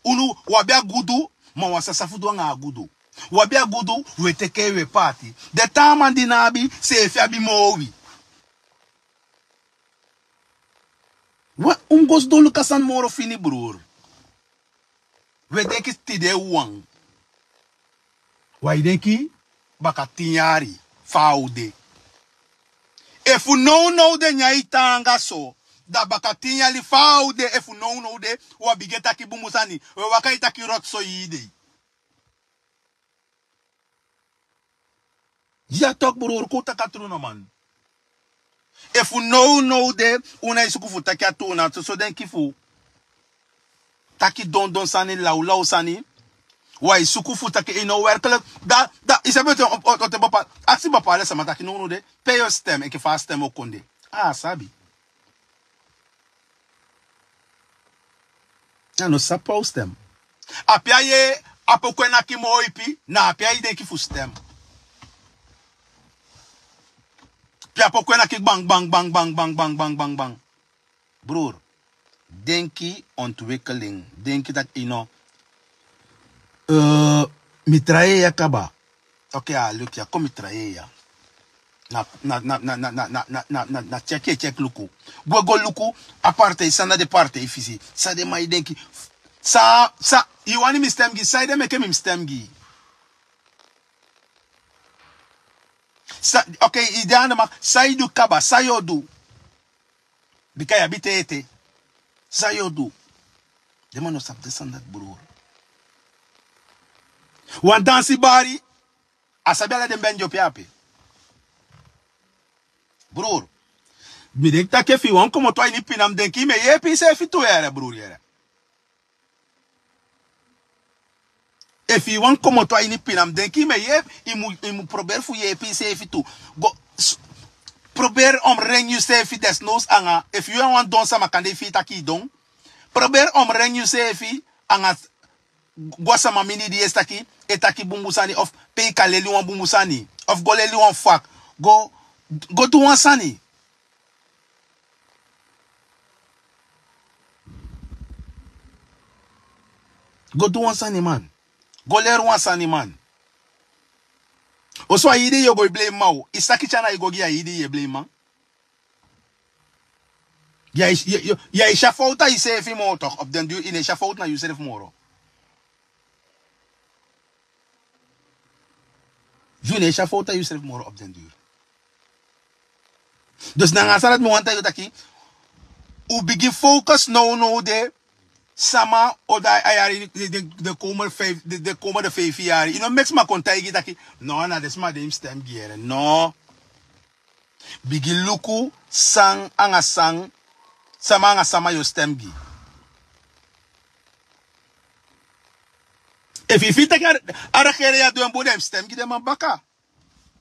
Unu, wi abi a gudu, ma wi á sa san fu du anga a gudu. Wi abi a gudu, wi e teke en wi e paati. Den taa man di no abi, seefi abi moo wi. Wi á mu go sidon luku a sani moro fini, broer. Wi e denki tide wan. Wi á e denki baka tin yari fa a o de. Efu nownow de nyan e taanga so, da baka tin yali fa a o de, efu nownow de, wi á bigin e taki bunbun sani, wi e waka e taki rotso yu dei. Ya tok, broer, kon taki a tru no man. Efu nownow de, un nái suku fu taki a tru, na soso denki fu taki dondon sani, lawlaw sani. Wi á e suku fu taki, yu no werkelijk, da, da, yu sabi o, o, o, o te bepaalde, aksi bepaalde sama taki nownow de, pe yu o stem, enke fa a stem o kon de. A sabi. A no sabi fa a o stem. A pe a yee, a poku e naki moo ipi, na a pe a e denki fu stem. Pe a poku e naki gban, gban, gban. Broer, denki ontwikkeling, denki taki yu no. Eh, mi trai ya kaba. Okay, a luku ya, kon mi trai ya. Na, na, na check, check luku. Go, go luku, a partij, san na den partij fisi. San den man e denki. San, san, yu wani mi stem gi, san ede meke mi stem gi. San, okay, yu de anda ma, san yu du kaba, san yu o du. Bika yu abi ten ete. San yu o du. Den man no sabi den sani dati, broer. Wan dansi bari, a sabi ala den ben di o pe ape. Broer. Mi denki taki efu yu wani komoto a ini pina, mi denki yu mu e yeepi yuseefi tu yere, broer, yere. Efu yu wani komoto a ini pina, mi denki yu mu e yeepi, yu mu, yu mu proberi fu yeepi yuseefi tu. Go, s-, proberi omring yuseefi desnoods anga, efu yu na wan don sama, kande yu fii taki yu don. Proberi omring yuseefi anga, go a sama mindii di yu e si taki e taki bunbun sani, of pe yu kan leli wan bunbun sani, of go leli wan vak, go, go du wan sani. Go du wan sani man. Go leri wan sani man. Oso a yu dei yu o go e blame man o. Yu saki tyana yu go gi a yu dei yu e blame man. Yu á e, yu, yu, yu á e si a fowtu a yuseefi moo tok, op den duur yu no e si a fowtu na yuseefi moro. Yu no e si a fowtu a yuseefi moro op den duur. Dus nanga a sani dati mi wani taigi yu taki, un bigin focus nownow de, sama o dai a yari, de, de, de komende vijf, de, de komende vijf yari. Yu no meki sma kon taigi yu taki, no, na den sma de yu mu stem gi yere. No. Bigin luku san anga san, sama anga sama yu o stem gi. Efu yu fii taki a, a regering ya du en bun, dan yu mu stem gi den man baka.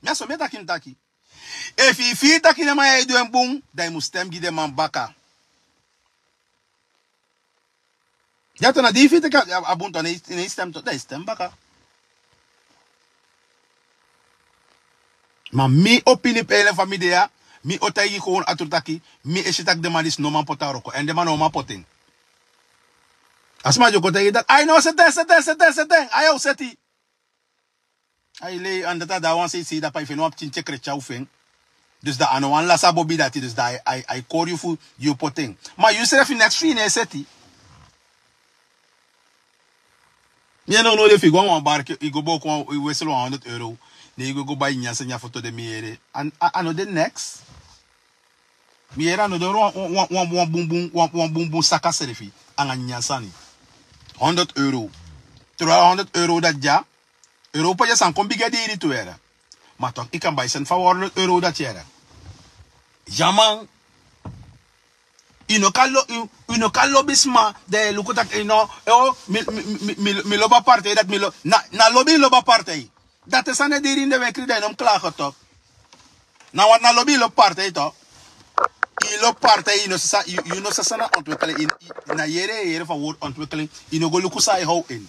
Mi a so mi e taki, mi taki. Efu yu fii taki den man ya e du en bun, dan yu mu stem gi den man baka. Ya tok, na di yu fii taki a, a bun tok, ne, ne yu stem tok, dan yu stem baka. Ma mi opini pe yu len fa mi de ya, mi o taigi yu kon a tru taki, mi e si taki den man disi no man poti a wroko, èn den man no man poti en. A sma di o kon taigi yu taki, ai no, seti en, seti en, seti en, seti en, ai a o seti. Ai lei, anda ta da wan sei sei dape, efu en no wan pikin tyekre tyau fu en. Dus dan a no wani lasi a bobi dati, dus dan a e kori yu fu yu poti en. Ma yu srefi neks fu yu no e seti. Mi e no no de fu yu go na wan barki, yu go booko wan, yu wesel wan honderd euro. Ne yu go go bai nyansa nyan foto de mi yere. A no de neks. Mi yere a no de wan bunbun, wan bunbun saka srefi anga nyan sani. Honderd euro. Terwijl honderd euro dati dya, euro pe dya san kon bigi a diri tu yere. Ma tok yu kan bai sani fu a honderd euro dati yere. Ya man. Yu no kan lobi sma, dan yu e luku taki yu no, mi lobi a partij dati, mi lobi, na lobi yu lobi a partij. Dati e sani e diri ini den wekri, dan yu no mus klage tok. Na wani na lobi yu lobi partij tok. Yu lobi partij, yu no sa san na ontwikkeling. Na yere yere fu a word ontwikkeling, yu no go luku san yu how in.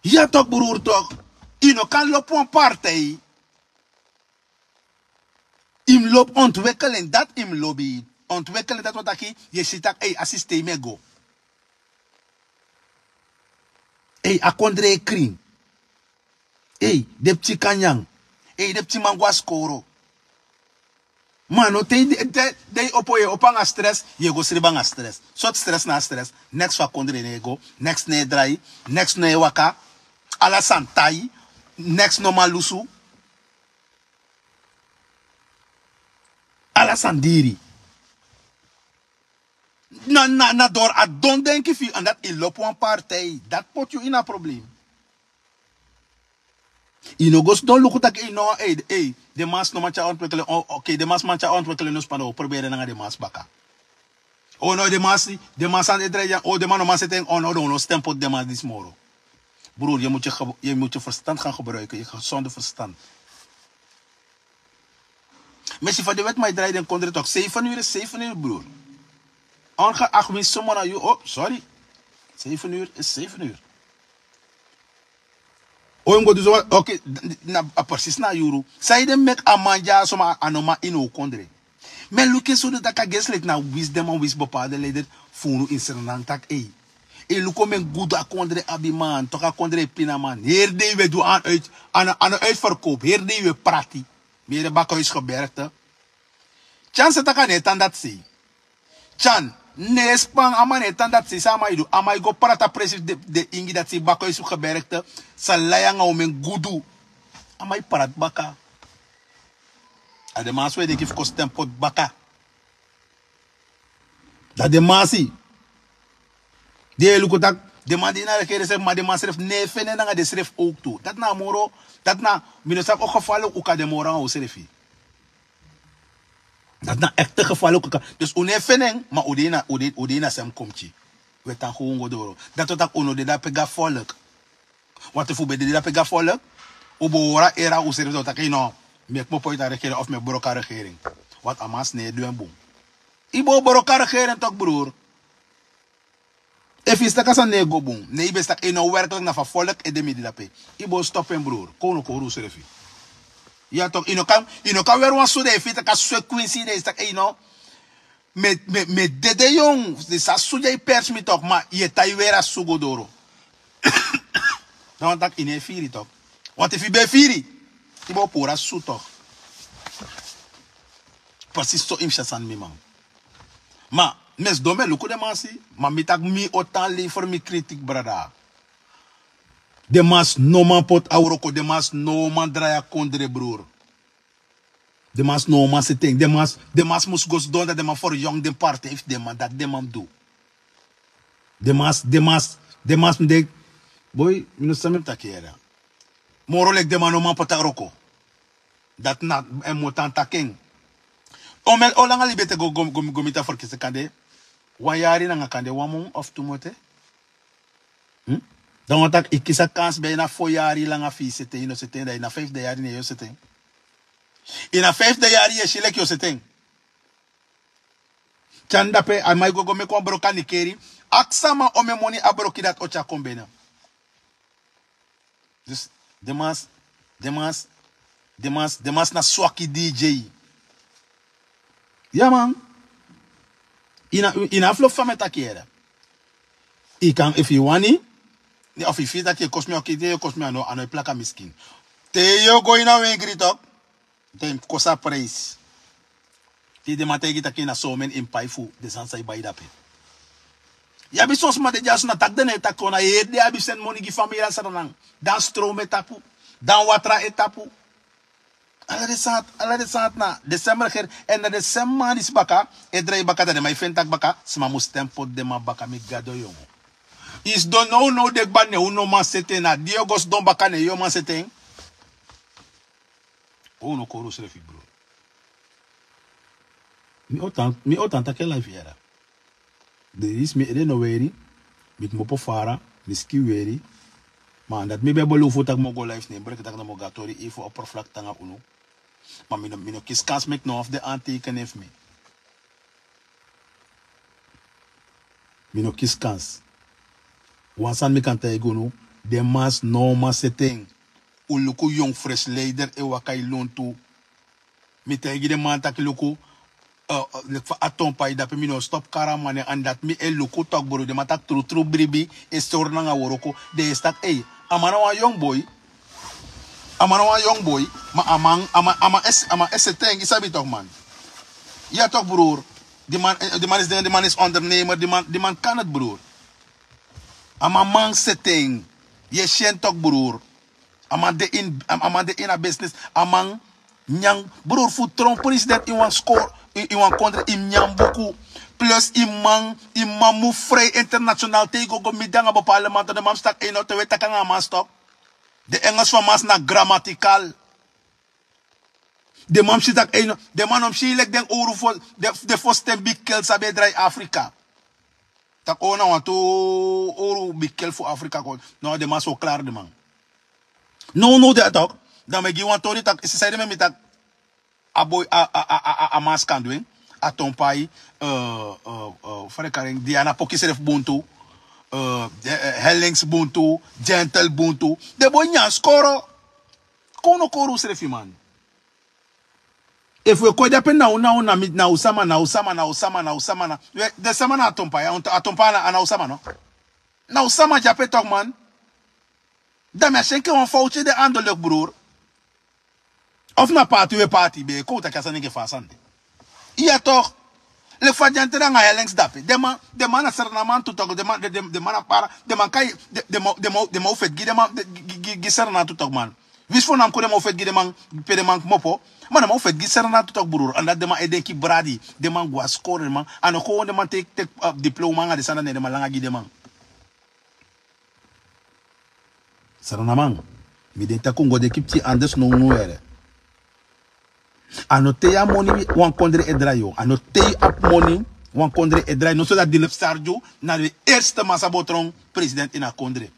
Ya tok broer tok. Yu no kan lobi wan partij. Yu mus lobi ontwikkeling, dati yu mus lobi. Ontwikkeling dati wani taki yu e si taki a systeem e go. A kondre e krin. Den pikin kan nyan. Den pikin man go na skoro. Ma no te yu de, yu opo yu e opo anga stress, yu e go sribi anga stress. Sortu stress na a stress? Neks fu a kondre no e go, neks no e drai, neks no e waka. Ala sani tai. Neks no man lusu. Ala sani diri. Na dori a don denki fu yu, èn dati yu lobi wan partij, dati poti yu ini a problem. Yu no go sidon luku taki yu no, den man si no man tyari ontwikkeling. Oké, den man si man tyari ontwikkeling no span, dan wi o proberi en nanga den man si baka. O no, den man si, den man sani e drai dya, o den man no man seti en, o no, dan wi no stem poti den man disi moro. Broer, yu mus yu verstand gaan gebruiken, yu gezonde verstand. Mesi fa den weti man e drai den kondre tok. Seven uur is seven uur broer. Ongeacht winsi somo na yu, o sorry. Seven uur is seven uur. O yu mus go du so, oké. Na a presis na a yuru san yu de meki a man dya soma a no man ini un kondre. Mi e luku en so du taki a gesi leki na winsi den man winsi bepaalde leider fu unu ini srnan taki ei, e luku o men gudu a kondre abi man toki a kondre e pina man heri dei wi e du a no uitverkowpu heri dei wi e prati. Mi yere baka huisi gebergte. Tyan se taki a no e tan dati sei. Tyan, no e span a man no e tan dati sei san a man e du a man e go prati a presi fu den ingi dati sei baka huisi gebergte. Sa lai anga un men gudu. A man e prati baka. A den man so e denki fu kon stem poti baka. Dan den man si den e luku taki den man di ini a regering srefi ma den man srefi no e feni en nanga den srefi owktu dati na a moro. Dati na mi no sabi o gefalik un kan de moro nanga un srefi. Dati na ekte gefalik un kan. Dus un no e feni en ma un de ini a sem komki. Un e tan gown go doro dati o taki un no de dape gi a volk. Want efu un ben dede dape gi a volk un bo hori a era un srefi dan un taki no, mi e kmopo uiti a regering of mi e broko a regering. Want a man si no e du en bun. Yu bo broko a regering tok brur. Efu yu si taki a sani no e go bun ne yu ben si taki yu no werklik na fu a volk ede mi dede dape. Yu bo stop en brur kon un no kon hori un srefi. Ya tok yu no kan weri wan su dan yu firi taki a su e kwinsi yu dan yu si taki ei no. Mi e dede yon. Disi a su di a e persi mi tok ma yu e tan yu weri a su go doro. Dan wan taki yu no e firi tok. Want efu yu ben e firi yu bo puru a su tok. Presis so yu mus si a sani mi man. Ma mi e sidon mi e luku den man si ma mi taki mi o tan lever mi kritik brada. Den man si no man poti a wroko den man si no man drai a kondre brur. Den man si no man seti en den man si mus go sidon dan den man feryong den partij fu den man dati den man mus du. Den man si den man si den man si mus denki boi mi no san mi mus taki yere. Moro leki den man no man poti a wroko. Dati na en motan taki en. Omel o langa libi ete go miti a ferkisi kande wan yari nanga kande wan mun of tu mun ete. Dan wan taki yu kisi a kansi ben yu na fo yari langa fu yu sete yu no sete en dan yu na fifde yari ne yu o sete en. Yu na fifde yari yu e si leki yu o sete en. Tyani dape a man yu go go meki wan broki a nikeri. Aksi a man omen moni a broki dati o tyari kon bene. Dus den man si den man si den man si na swaki dj. Ya man. Yu na a flofu fa mi e taki yere. Yu kan efu yu wani of yu firi taki yu e kosi mi oki te yu e kosi mi a no e plaka mi skin. Te yu o go ini a wengri tok. Te yu mus kosi a prijsi. Te den man taigi taki na so meni yu mus pai fu den sani san yu bai dape. Yu abi son sma de dyaso na taki den no e taki, kon na yeye den abi seni moni gi famiri a sranan. Dan strow mu e tapu. Dan watra e tapu. Ala den sani, ala den sani na den semi regeri. Èn na den semi man disi baka e drai baka, dan den man e feni taki baka sma mus stem poti den man baka. Mi gado yongu. Yu sidon nownow de kba, ne un no man seti en. Na di yu o go sidon baka, ne yu o man seti en. Unu no kori usrefi, bro. Mi o tan, mi o tan taki en live yara. Disi mi ede no weri. Mi kmopo fara, mi skin weri. Ma dati mi ben belofu taki mi o go live, ne mi breki taki no mi o go a tori efu oppervlakte nanga unu. Ma mi no, mi no kisi kansi meki no wan fu den anteken efu mi. Mi no kisi kansi. Wan sani mi kan taigi unu, den man sidon, man seti en. Un luku yongu fresi leider e waka e lontu. Mi taigi den man taki luku, eh, eh, leki fa a Atompai dape, mi no stop kari a man nen, èn dati mi e luku tok, bro. Den man taki trutru bribi e sori nanga wroko. Den e si taki, ei, a man na wan yongu boi. A man na wan yongu boi. Ma a man, a man, a man e, a man e seti en, yu sabi tok, man. Ya tok, broer. Di man, eh, di man is, di man is ondernemer, di man, di man kan het, broer. A man man seti en. Yu e si en tok, broer. A man de ini, a, a man de ini a business. A man nyan, broer, fu tron president ini wan skor, ini, ini wan kondre, yu mus nyan buku. Plus yu man, yu man move vrij international. Te yu go, go miti nanga bepaalde man, dan den man mus taki, ei, no, te wi e taki nanga a man stop. Den Engelsman, man, na grammatical. Den man mus si taki, ei, no, den man no mus si yu leki den owru fu, den, den fosten bigi kel san ben e drai Afrika. Taki, o, na wantu owru bigi kel fu Afrika kon. No, den man so klari, den man. Nownow de a tok. Dan mi e gi wan tori taki, yu si san ede meki mi taki a boi, a, a, a, a, a man sani kan du en. Atompai, eh, eh, eh, fa den kari en, Diana Poki srefi bun tu. Eh, eh, Hellings bun tu, Gentle bun tu. Den boi nyan skoro. Kon no kori usrefi, man. Efu wi e kon dape, na un, na un, na mi, na un sama, na un sama, na un sama, na un sama, na. We, den sama na Atompai, ya, Atompai na, na un sama, no? Na un sama dape tok, man. Dan mi e si enke wan fowtu ede anda, leki, broer. Of na paati wi e paati, ben kon taki a sani enke fa a sani de. Ya tok. Leki fa Gentle nanga Hellings dape. Den man, den man na Sranan man tu tok, den man, den, den, den man na para, den man kai, den, den man, den man, den man o feti gi den man, den, gi, gi, gi, gi Sranan tu tok, man. Winsi fu na mi kon den man o feti gi den man, pe den man kmopo. Ma den man o feti gi Sranan tu tok, broer. Anda den man e denki bradi, den man go a skoro, den man. A no kon den man teki, teki, eh, diploma nanga den sani, ne den man langa gi den man. Sranan man, mi denki taki un go de kipti anders nownow yere. A no te yu abi moni wan kondre e drai, o. A no te yu abi moni wan kondre e drai. No, so dati Dilip Sarju na den eerste man san bo tron president ini a kondre.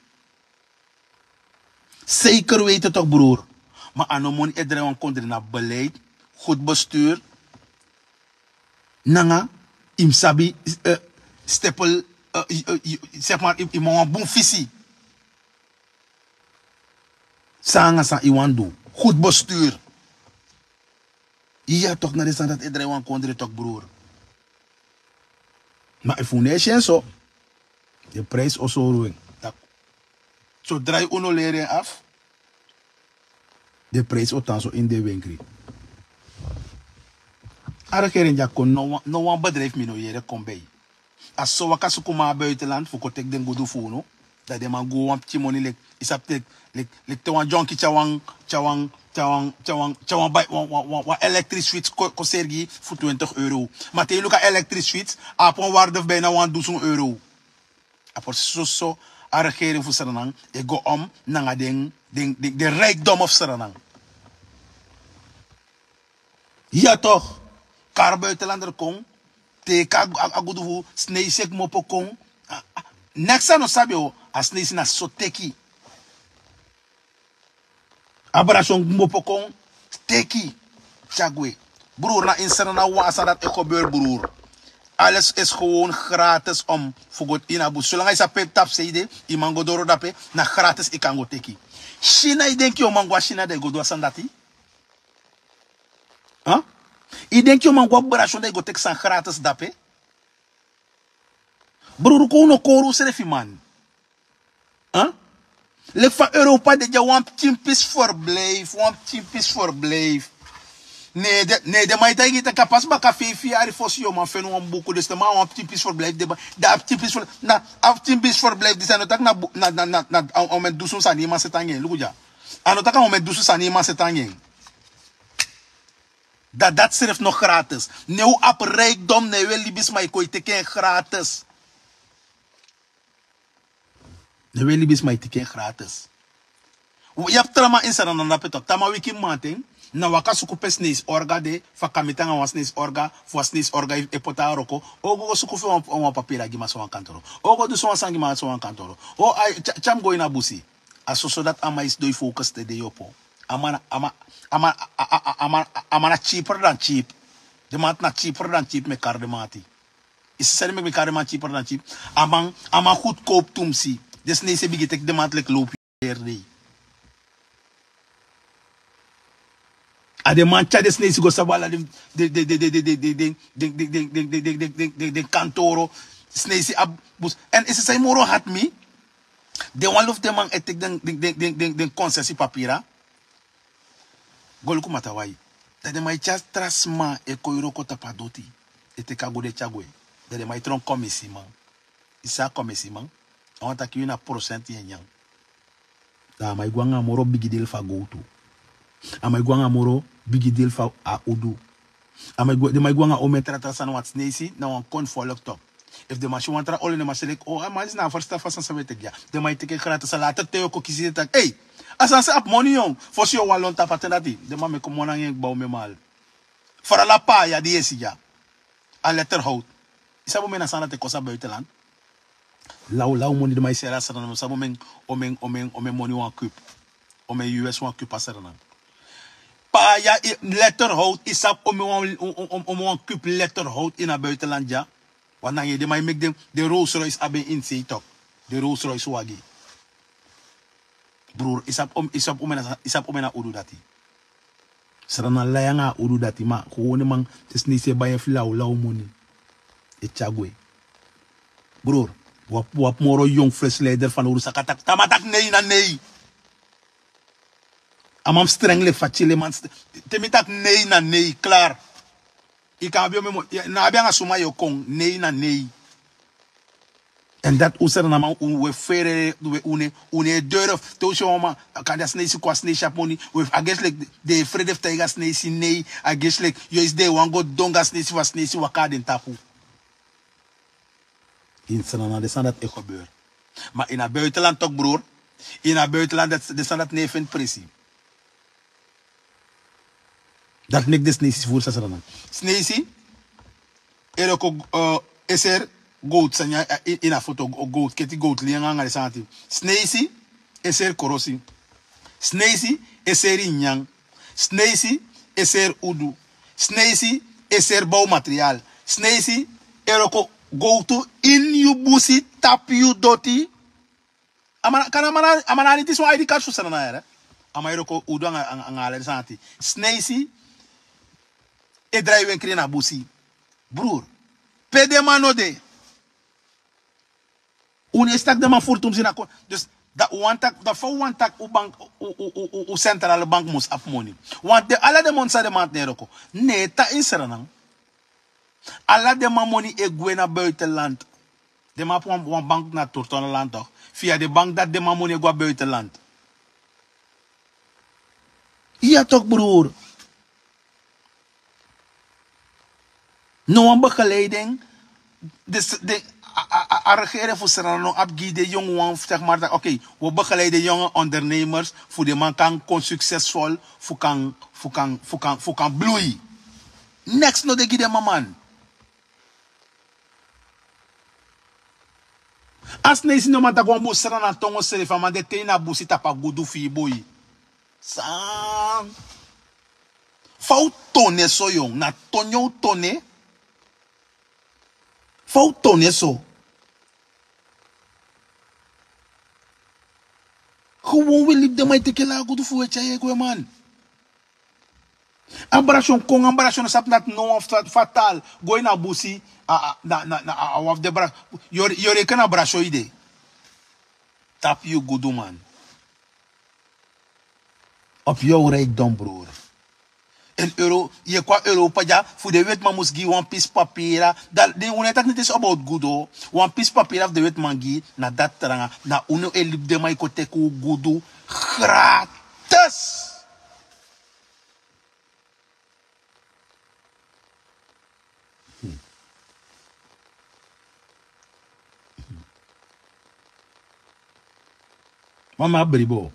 Zeker weten toch, broer. Ma a no moni e drai wan kondre, na beleid, goed bestuur. Nanga, yu mus sabi, eh, stipel, eh, yu, yu, yu, zeg maar, yu, yu mus wan bun visie. San nanga san yu wani du. Goed bestuur. Ya toch, na den sani dati e drai wan kondre toch, broer. Ma efu un no e si en so, den prijs o sori un. Taki, zodra yu no leri en af, den prijs o tan so ini den wenkri. A regering dya kon, no wan, no wan bedrijf mi no yere kon bij. A so waka suku man a buitenland fu kon teki den gudu fu unu. Dan den man gi wan pikin moni leki, yu sabi, leki, leki, leki te wan dyonki tyari wan, tyari wan, tyari wan, tyari wan, tyari wan bai-, wan, wan, wan, wan electric switch kon, kon seri gi fu twintig euro. Ma te yu luku a electric switch, a abi wan waarde fu bijna wan dusun euro. A por soso a regering fu Sranan e go om nanga den, den, den, den rijkdom fu Sranan. Ya toch. Kari buitenlander kon, teki a, a, a gudu fu Sneisi e kmopo kon. A, a, neks a no sabi, o, a Sneisi na so teki. A Brasyon kmopo kon, teki. Tyari gwe. Broer, na ini Sranan wawan a sani dati e gebeur, broer. Alles is gewoon gratis om fu go ini a bus. Solanga yu sa pep tapu sei de, yu man go doro dape, na gratis yu kan go teki. Sina, yu denki yu o man go a Sina dan yu go du a sani dati? Huh? Yu denki yu o man go a Brasyon dan yu go teki sani gratis dape? Broer, kon un no kori unsrefi, man. Huh? Leki fa Europa de dya, wan pikin pisi verblijf, wan pikin pisi verblijf. Ne den man e taigi yu taki a pasi baka feifi yari fosi yu o man feni wan buku. Dus den man a wan pikin pisi ferblijf den man. Dan a pikin pisi ferblijf, na a pikin pisi ferblijf disi a no taki na a o men dusun sani yu man seti anga en. Luku dya. A no taki a o men dusun sani yu man seti anga en. Dan dati srefi no gratis. Ne un abi rijkdom, ne un e libisma e kon e teki en gratis. Ne un e libisma e teki en gratis. Yu abi tra man ini Sranan dape tok. Te a man wiki mamanten, na waka suku pe sneisi orga de, fu a kan miti anga wan sneisi orga, fu a sneisi orga e poti a wroko. O go go suku fu wan papira gi man sowan kantoro. O go du sowan sani gi man sowan kantoro. O ai tyari mi go ini a busi. A soso dati a man e sidon e focus te den e opo. A man na cheaper dan cheap. Den man na cheaper dan cheap mi e kari den man ati. Yu si san meki mi kari den man cheaper dan cheap? A man a man goedkoop tumsi. Den sneisi e bigin teki den man ati leki low piri dei. A den man tyari den sneisi go sabi ala den den den den den den den den den den den den den den den kantoro. Sneisi abi bus. Èn yu si san yu moro hati mi? Den wan lofu den man e teki den den den den den den konsesi papira. Go luku matawai. Dan den man e tyari tra sma e kon e wroko tapu a doti. E teki a go de tyari gwe. Dan den man e tron komisiman. Yu si a komisiman? A wani taki yu na prosenti yu e nyan. Dan a man e go anga a moro bigi deli fu a gowtu. A man e go anga a moro bigi deli fu a udu. A man e go den man e go anga omen tra tra sani wantu sneisi na wan kon folok tok. Efu den man si wan tra oli den man si leki o a man disi na a fersta fasi san san wi e teki dya. Den man e teki en gratis a later te yu o kon kisi den taki ei, a sani san abi moni yon. Fosi yu o wan lon tapu a ten dati den man meki moni anga en kba omen mal. Fara la paya di yu e si dya. A letter hout. Yu sabi omen na sani dati e kosi a buitenland? Lawlaw moni den man e seri a sranan yu sabi omen omen omen omen moni wan kup. Omen us wan kup a sranan. Paya letter hout yu sabi omen wan kup letter hout ini a buitenland dya. Wan nanga yu den man e meki den rolls royce abi en ini sei tok. Den rolls royce wagi. Brur yu sabi omen na udu dati. Sranan lai anga a udu dati ma kowone man. Te sneisi e bai en fu lawlaw moni e tyari gwe. Brur, wi abi moro yong fresleider fanowdu saka taki tama taki nei na nei. A man mus streng leki fa tyele man. Te mi taki nei na nei klar. Yu kan abi omen moni na abi anga suma yu o kon nei na nei. Èn dati un sranaman un e fere un e doro te un si wan man. Kande a sneisi kon a sneisi abi moni. Un e agesi leki den e frede fu taigi a sneisi nei. Agesi leki yu e si den e wani go dongo a sneisi fu a sneisi waka na den tapu. Ini sranaman den sani dati e gebeur. Ma ini a buitenland tok brur. Ini a buitenland den sani dati no e feni presi. Dati meki den sneisi furu sasra nan. Sneisi e roko e seri gowtu sani ya ini a foto. Gowtu keti gowtu lianga anga den sani ati. Sneisi e seri korosi. Sneisi e seri nyan. Sneisi e seri udu. Sneisi e seri bow material. Sneisi e roko gowtu ini yu busi tapu yu doti. A man na a man na a man na a niti swan a edi kati fu srana yere. A man e roko udu anga ala den sani ati. Sneisi e drai wenkri na busi. Brur, pe den man no de. Un no e si tak' den man furu tumsi na kon. Dus dati un wani tak' dati fa un wani tak' un bank un sentrale bank mus abi moni. Wantu den ala den moni san den man ati no e roko. No e tan ini srana. Ala den man moni e gwe na buitenland. Den man abi wan bank na turtonaland tok. Fia den bank dati den man moni e go na buitenland. Iya tok brur. No wan begeleiding. Den a regering fu srana no abi gi den yongu wan fu segi mari taki okei, wi o begeleiden yongu ondernemers fu den man kan kon suksesvol fu kan fu kan fu kan fu kan blui. Neks no de gi den man man. A sneisi no man taki wan busi srana tongo srefi a man de te ini a busi tapu a gudu fu yu boi. San? Fa un tone so yon na tone un tone. Fa un tone so? Gewon wi libi den man e teke laa gudu fu wi e tyai e gwe man. Abrasion kon abrasion no sabi nati no wan fatal. Go ini a busi. Na na na a wan fu den bra. Yu o reken abrasion yu de. Tapu yu gudu man. Op yu o rijk don bror. En euro yu e kon na europa dya fu den wetiman mus gi yu wan pisi papira. Dan den unu e taki niti esi about gudu. Wan pisi papira fu den wetiman gi yu na dati tranga. Na unu e libi den man e kon teki un gudu gratis. Ma mi abi bribi o.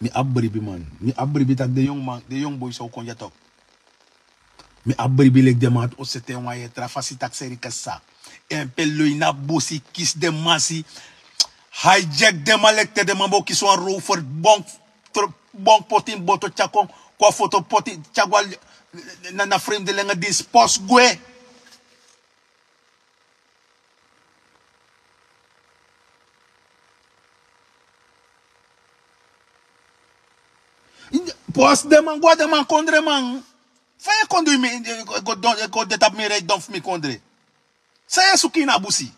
Mi abi bribi man. Mi abi bribi taki den yongu man, den yongu boi san o kon dya toki. Mi abi bribi leki den man ati o sete en wan yere tra fasi taki seri kesa. En pe loi na busi kisi den masi. Hijack den man leki te den man bo kisi wan rover bonk. Bonk poti ini boto tyari kon kon a foto poti tyari go na na fremde lenga disi posi gwe. Posi den man go a den man kondre man. Fa yu e kon du yu mi e go de tapu mi ride don fu mi kondre? San yu e suku ini a busi?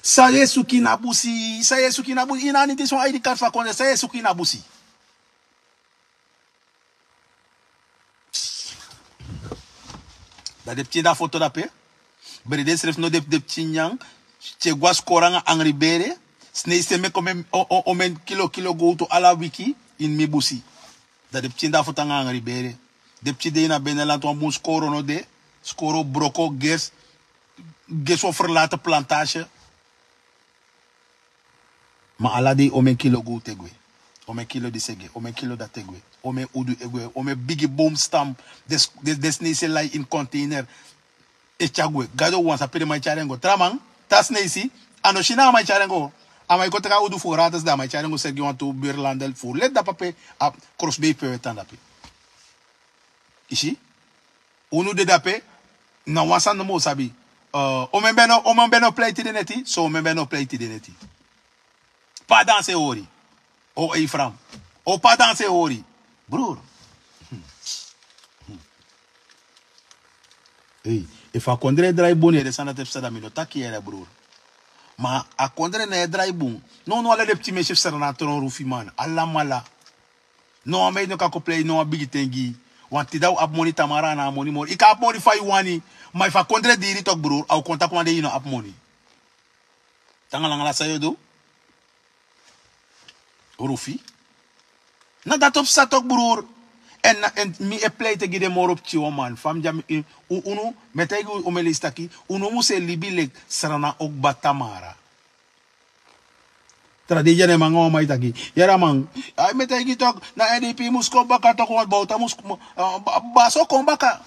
San yu e suku ini a busi? San yu e suku ini a busi? Yu na a niti isi wan id card fu a kondre san yu e suku ini a busi? Dan den pikin de a foto dape. Bere densrefi no de pikin nyan. Te go a skoro nanga angri bere. Sneisi e meki omen kilo kilo gowtu ala wiki ini mi busi. Dan den pikin de a foto nanga angri bere. Den pikin de ini a benelanti wan bun skoro no de. Skoro broko gesi. Gesi wan ferlate plantasi. Ma ala dei omen kilo gowtu e gwe. Omen kilo disi e gwe omen kilo dati e gwe. Omen udu e gwe omen bigi bowmstam. Desnesi e lai ini konteiner. E tyari gwe gado wan sabi pe den man e tyari en go traman. Tasnesi a no si na a man e tyari en go. A man e kon teki a udu fu ratas dan a man e tyari en go seri gi wantu birlandel fu leti dapu ape. A krosbei pe un e tan dape. Isi. Unu de dape. Na wan sani nomo un sabi. Omen ben no plei tide neti so omen ben no plei tide neti. Pe a dansi e hori? O eifram. O pe a dansi e hori? Bruru. Efu a kondre e drai bun yere sani dati e psa dan mi no taki yere bruru. Ma a kondre no e drai bun. Nownow ala den pikin mesi e psa dan na a tron rufiman alamala. No wan mei no kan kon plei no wan bigi ten gi yu. Wan tide a o abi moni tamara a na a moni moro yu kan abi moni fa yu wani. Ma efu a kondre diri toki bruru a o kon taki wan dei yu no abi moni. Tangalangala san yu o du? Rufi. Na dati o psa toki bruru. Èn mi e pleite gi den moro pikin wan man fa mi dya mi unu mi e taigi un omelesi taki un no mus e libi leki srana o kba tamara. Tra dei dya na en man nanga wan man e taki yere a man. Ai mi e taigi yu toki na ndp mus kon baka toki wan bowta mus. Basi o kon baka.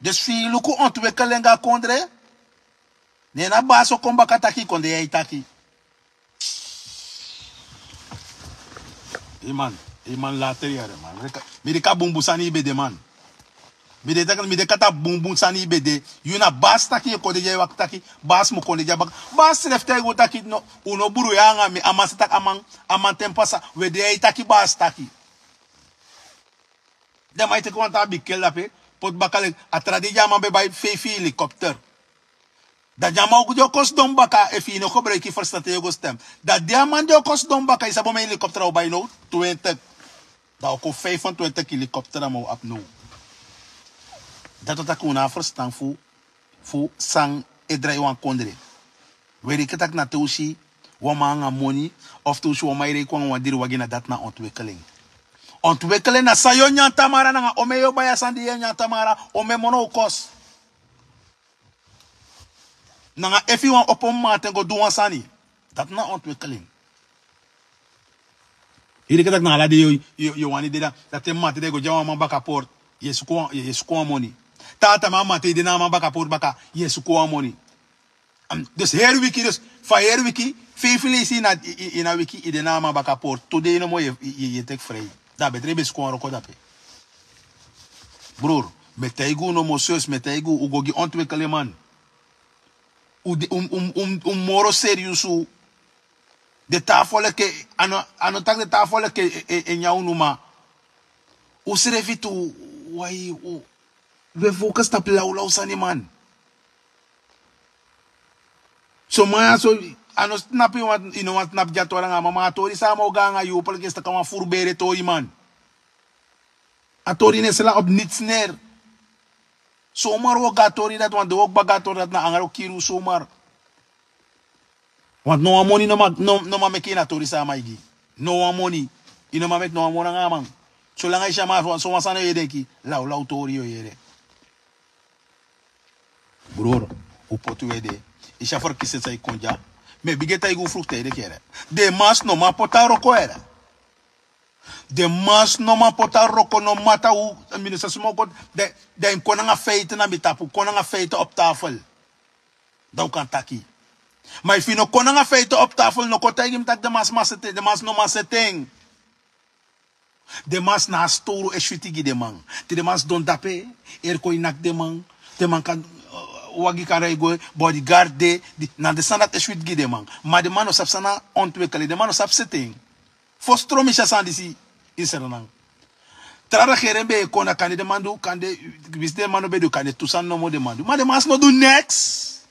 Dus fu yu luku ontwekel en go a kondre. Ne na basi o kon baka taki kondre ya e taki. Iman iman later yare man. Mi de ka bunbun sani yu be de man. Mi de kata bunbun sani yu be de. Yu na basi taki yu e kon de dya e waki taki basi mu kon de dya baka. Basi selefi taigi un taki un no buru ya anga mi a man sa taki a man ten pasa. We de ya e taki basi taki. Den man e teki wan tan a bikeli dape poti baka leki a tra dei di a man ben bai feifi helikopter. Dan di a man o go di o kon sidon baka efu yu no gebruiki ferstan te yu o go stem. Dan di a man di o kon sidon baka yu sabi omen helikopter a o bai now? Twintik. Dan a o kon fifentwintik helikopter a man o abi now. Dati o taki un no abi ferstan fu fu san e drai wan kondre. Weriki taki na te un si wan man nanga moni of te un si wan man e reiki wan wan diri wagi na dati na ontwekeling. Ontwekeling na san yu o nyan tamara nanga omen yu o bai a sani di yu e nyan tamara omen mono o kosi. Nanga efu yu wan opo mamanten go du wan sani. Dati na ontwekeling. Yu deki taki na ala dei yu wani de dan dati en mamanten dan yu go gi a wan man baka portu. Yu e suku wan moni. Tata man mamanten yu de na a man baka portu baka yu e suku wan moni. Dus heri wiki dus fa heri wiki feifi leisi ini a wiki yu de na a man baka portu tu dei nomo yu e teki frei. Dan a betre yu ben suku wan wroko dape. Bruru, mi e taigi un nomo sos mi e taigi un un go gi ontwekeleman. Un moro seriusu. Den taa folku e a no taki den taa folku e nyan unu ma un srefi tu. Wai un e fokus tapu lawlaw sani man. Son man ya so a no snapu yu no wani snapu gi a tori nanga a man ma a tori san a man o go nanga yu opo leki en staka wan furu bere tori man. A tori no e sla op niti sneri. Somar wi o go a tori dati, want den wi o kba go a tori dati, na angre o kiri wi somar. Want no wan moni no man, no, no man meki ini a tori san a man e gi. No wan moni. Yu no man meki no wan moni nanga a man. Solanga yu si a man, so wan sani yu e denki, lawlaw tori yu o yere. Bror, un poti un ede. Yu si a ferkisi san e kon dya. Mi e bigin e taigi un fruktu ede kere. Den man no man poti a wroko ede. Den man no man poti a wroko, no mata un minister Smokot, dan, dan yu mus kon nanga feiten na mi tapu, kon nanga feiten op tafel. Dan un kan taki. Ma efu yu no kon nanga feiten op tafel, no kon taigi mi taki den man no man seti en, den man no man seti en. Den man na a stowru e switi gi den man. Te den man sidon dape, erkoi naki den man, den man kan, eh, wagi kan rei gwe, bodyguard de, di, na den sani dati e switi gi den man. Ma den man no sabi san na ontwikkeling, den man no sabi seti en. Fosi tron mi si a sani disi ini Sranan. Tra regering ben e kon, na kande den man du, kande, winsi den man no ben du, kande tu sani nomo den man du. Ma den man no du neks.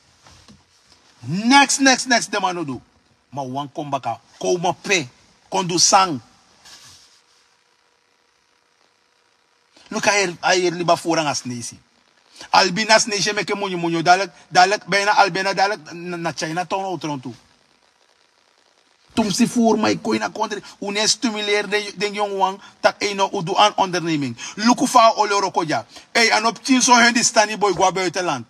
Neks, neks, neks den man no du. Ma wan kon baka, kon un pe, kon du san. Luku a heri, a heri liba furu nanga Sneisi. Albina Sneisi e meke munyu munyu, dalek, dalek, bijna Albina, dalek na, na China town o tron tu. Tumsi furu man e kon ini a kondre, un no e stimuleri den, den yongu wan, taki ei no, un du an onderneming. Luku fa a oli wroko dya. Ei, a no pikin so hen di stan ini boi go a buitenland.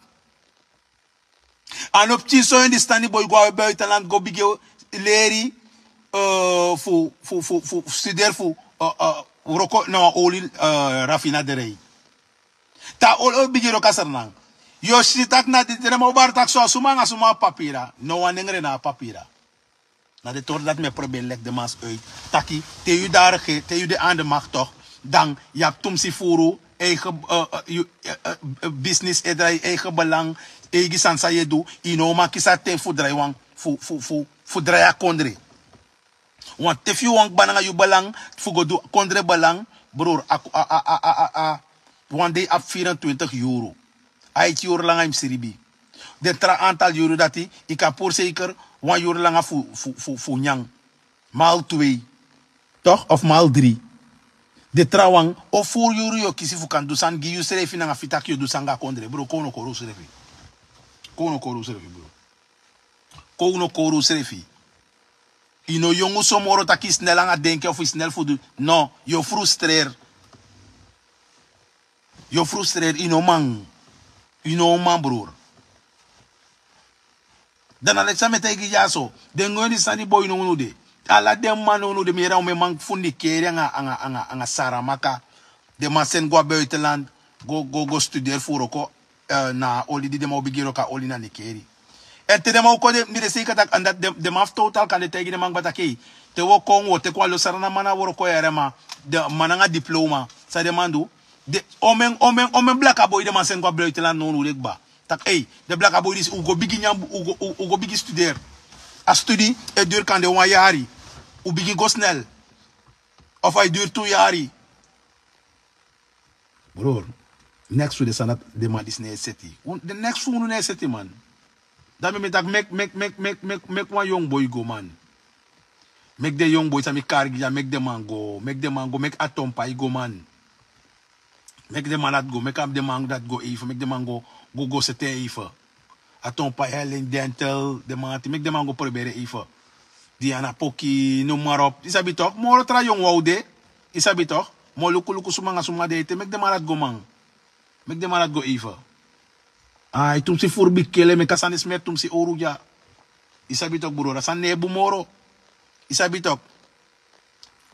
A no pikin so hen di stan ini boi go a buitenland go bigin leri, eh, fu, fu, fu, fu studeri fu, eh, eh, wroko na wan oli, eh, rafinaderei. Te a oli o bigin wroko a Sranan. Yu o si taki na di den man o bari taki so a suma nanga suma abi papira. No wan nengre no abi papira. Na den tori dati mi e proberi leki den man uit. Taki, te yu de a rege-, te yu de aan de macht toch, dan yu abi tumsi furu, eigen, eh, eh, yu, eh, eh, eh, business e drai, eigen belang, eigi sani san yu e du, yu no man kisi a ten fu drai wan, fu, fu, fu, fu drai a kondre. Want efu yu wan kba nanga yu belang, fu go du kondre belang, bror, a, a, a, wan dei abi vierentwintig yuru. Aiti yuru langa yu mus sribi. Den tra aantal yuru dati, yu kan puru zeker wan yuru langa fu, fu, fu, fu nyan. Maal twee. Toch? Of maal drie. Den trawan, o furu yuru yu o kisi fu kan du sani gi yusrefi nanga fu taki yu o du sani go a kondre. Bro, kon un no kori unsrefi. Kon un no kori unsrefi, bro. Kon un no kori unsrefi. Yu no yongu so moro taki yu snel nanga denki of yu snel fu du. No, yu o frustrer. Yu o frustrer, yu no man. Yu no man, bror. Dan na leki san mi e taigi yu dyaso. Den go ini sani boi no unu de. Ala den man no unu de, mi yere a omen man fu Nikeri anga, anga, anga, anga Saramaka. Den man seni go a buitenland, go, go, go studeri fu wroko, eh, na oli di den man o bigin wroko a oli na Nikeri. Èn te den man o kon de, mi de seika taki, anda den, den man fu Total kan de taigi den man kba taki, te wi o kon, wi o teki wan lo Sranan man na wroko yere, ma den man nanga diploma, san den man du, den, omen, omen, omen blaka boi den man seni go a buitenland nownow de kba. Taki, ei, den blaka boi disi, un go bigin nyan, un go, un, un go bigin studeri. A studi e duru kande wan yari. Un bigin go snel. Of a e duru tu yari. Bror, neks fu den sani dati den man disi no e seti. Un, den neks fu unu no e seti, man. Dan mi, mi taki meki, meki, meki, meki, meki, meki wan yongu boi go, man. Meki den yongu boi san mi kari gi dya, meki den man go, meki den man go, meki Aton Pai go, man. Meki den man dati go, meki den man dati go eifen, meki den man go, go, go seti en eifen. Aton Pai, Helen, Dental, den man ati, meki den man go proberi en eifen. Diana Poki, noem maar op. Yu sabi toch, moro tra yongu wan o de. Yu sabi toch, mi o luku luku suma nanga suma de ete, meki den man dati go, man. Meki den man dati go eifen. Ai, tumsi furu bikele, meki a sani smeri tumsi owru dya. Yu sabi toch, bror, a sani no e bun moro. Yu sabi toch.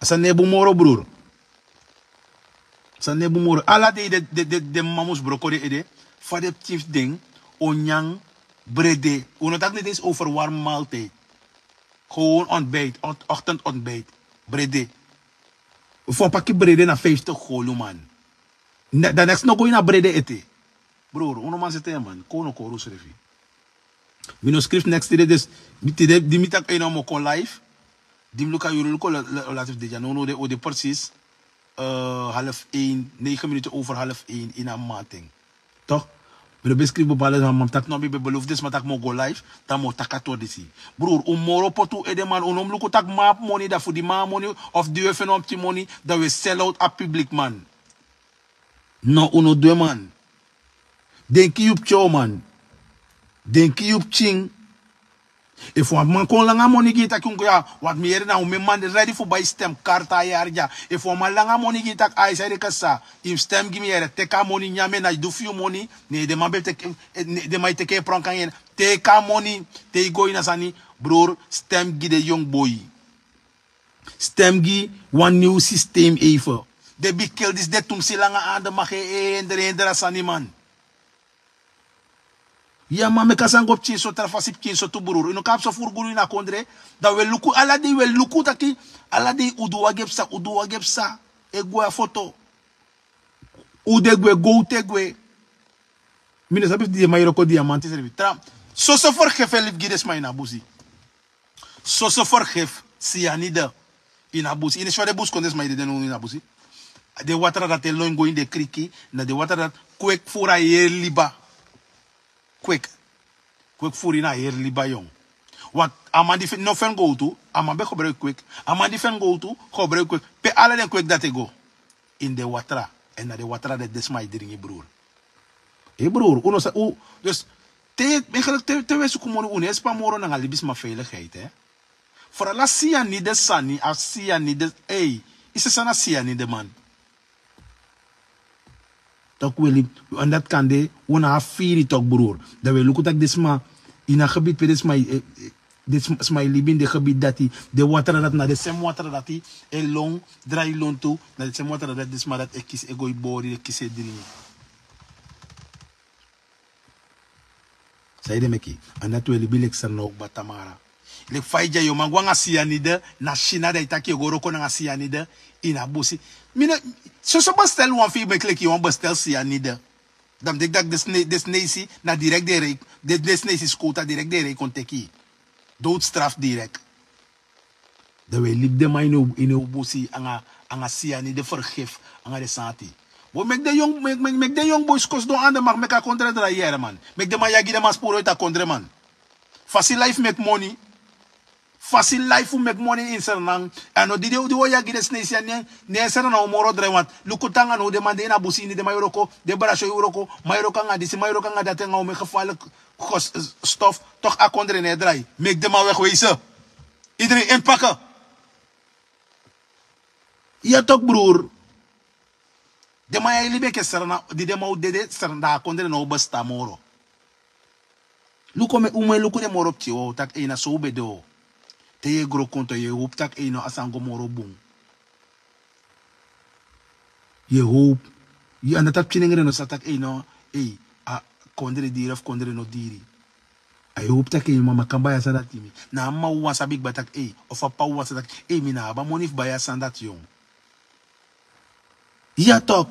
A sani no e bun moro, bror. A sani no e bun moro. Ala dei den, den, den, den mama mus broko den ede. Fa den pikin fu den o nyan brede. Un no taki niet eens over warm maaltijd. Gewoon ontbijt, ont-, ochtendontbijt. Brede. Fu wan paki brede na vijftig golu, man. Ne-, dan neks no go ini a brede ete. Bror, un no man seti en, man. Kon un no kori unsrefi. Mi no skrifi neks tide, dus, mi tide, di mi taki ei no mi o kon live. Di mi luku a yuru, luku o la-, la-, o lati fu de dya. No, no, de, o de precies, eh, half één, negen minuten over half één ini a mamanten. Toch? Mi no ben skrifi bepaalde sani, ma mi taki no, mi ben belofu den sma taki mi o go live, dan mi o taki a tori disi. Bror, un moro poti un ede, man, un no mus luku taki man abi moni, dan fu di man abi moni, of di un e feni wan pikin moni, dan un e sell out a public, man. No, un no du en, man. Denki yu pikin, o man. Denki yu pikin. Efu wan man kon langa moni gi yu taki un kon ya, want mi yere na umen man de ready fu bai stem karta a yari dya. Efu wan man langa moni gi yu taki ai, san yu de kasa, yu mus stem gi mi yere, teki a moni, nyan en, na du fu yu moni. Ne den man ben teki, eh, ne den man e teki en prank anga en. Teki a moni, te yu go ini a sani, bror, stem gi den yongu boi. Stem gi wan nieuw systeem even. Den bikil disi de tumsi langa aan, den mag e, e, endere, endere a sani, man. Ya, man, meki a sani go pikin so, tra fasi pikin so tu, bror. Yu no kan abi so furu gudu ini a kondre. Dan wi e luku, ala dei wi e luku taki, ala dei un du wagi e psa, un du wagi e psa. E gwe a foto. Un de gwe, gowtu e gwe. Mi no sabi fu di den man e wroko diamanti srefi. Tra, soso fergif e libi gi den sma ini a busi. Soso fergif, cyanide ini a busi. Ini a sma, den busikondre sma e dede now ini a busi. Den watra dati e lon go ini den kriki, na den watra dati kweki furu a heri liba. Kweki. Kweki furu ini a heri liba, yon. Want a man di fen-, no feni gowtu, a man ben gebruiki kweki. A man di feni gowtu gebruiki kweki. Pe ala den kweki dati e go? Ini den watra. Èn na den watra dati den sma e dringi, bror. E bror, un no sa, un, dus, te, eigenlijk te, te wi e suku moni, un no e span moro nanga libisma veiligheid, hè. Vooral a cyanide sani, a cyanide, ei, yu sabi san na cyanide, man. Tok' wi e libi, èn dati kan de, un no abi firi tok', bror. Dan wi e luku taki den sma, ini a gebied pe den sma, eh, eh, den sma, sma e libi ini den gebied dati, den watra dati na den semi watra dati, e lon, drai lontu, na den semi watra dati den sma dati e kisi e go e bori, e kisi e dringi. Saide meki, èn dati wi e libi leki Sranan o kba tamara. Leki fa yu dya, yu o man go nanga cyanide, na Sina dan yu taki yu o go wroko nanga cyanide, ini a busi. Mi no, soso bestel wan fi yu meki leki yu wani bestel cyanide. Dan mi denki taki den Sne-, den Sneisi, na direct den e rei, den, den Sneisi skowtu a direct den e rei kon teki yu. Doodstraf direct. Dan wi e libi den man ini un, ini un busi anga, anga cyanide, fergif, anga den sani dati. Bo meki den yongu, meki, meki, meki den yongu boi skosi don anda, mag meki a kondre drai, yere man. Meki den man yagi den man sporu uit a kondre, man. Fasi life meki moni. Fasi life fu meki moni ini Sranan. Èn no di den, di wi o yagi den Sneisi, ne, ne Sranan o moro drai, want luku tanga now den man de ini a busi ini, den man e wroko, den brasyo e wroko, man e wroko anga disi, man e wroko anga dati, anga un meki gevaarlijk gos-, stof, toch a kondre no e drai. Meki den man wegwezen. Iedereen inpakken. Ya toch, broer. Den man ya e libi enke Sranan, di den man o dede, Sranan, dan a kondre no o bestaan moro. Luku, mi e, un mu e luku den moro pikin, taki ei, na so un ben de o. Te yu e gro kon, yu e howpu taki ei, no, a sani go moro bun. Yu e howpu. Yu, a no dati pikin nengre no sa taki ei, no, ei, a kondre diri of kondre no diri. A e howpu taki ei, mama kan bai a sani dati gi mi. Na a mama wawan sabi kba taki ei, of a papa wawan sabi taki ei, mi no abi a moni fu bai a sani dati, yon. Ya toch.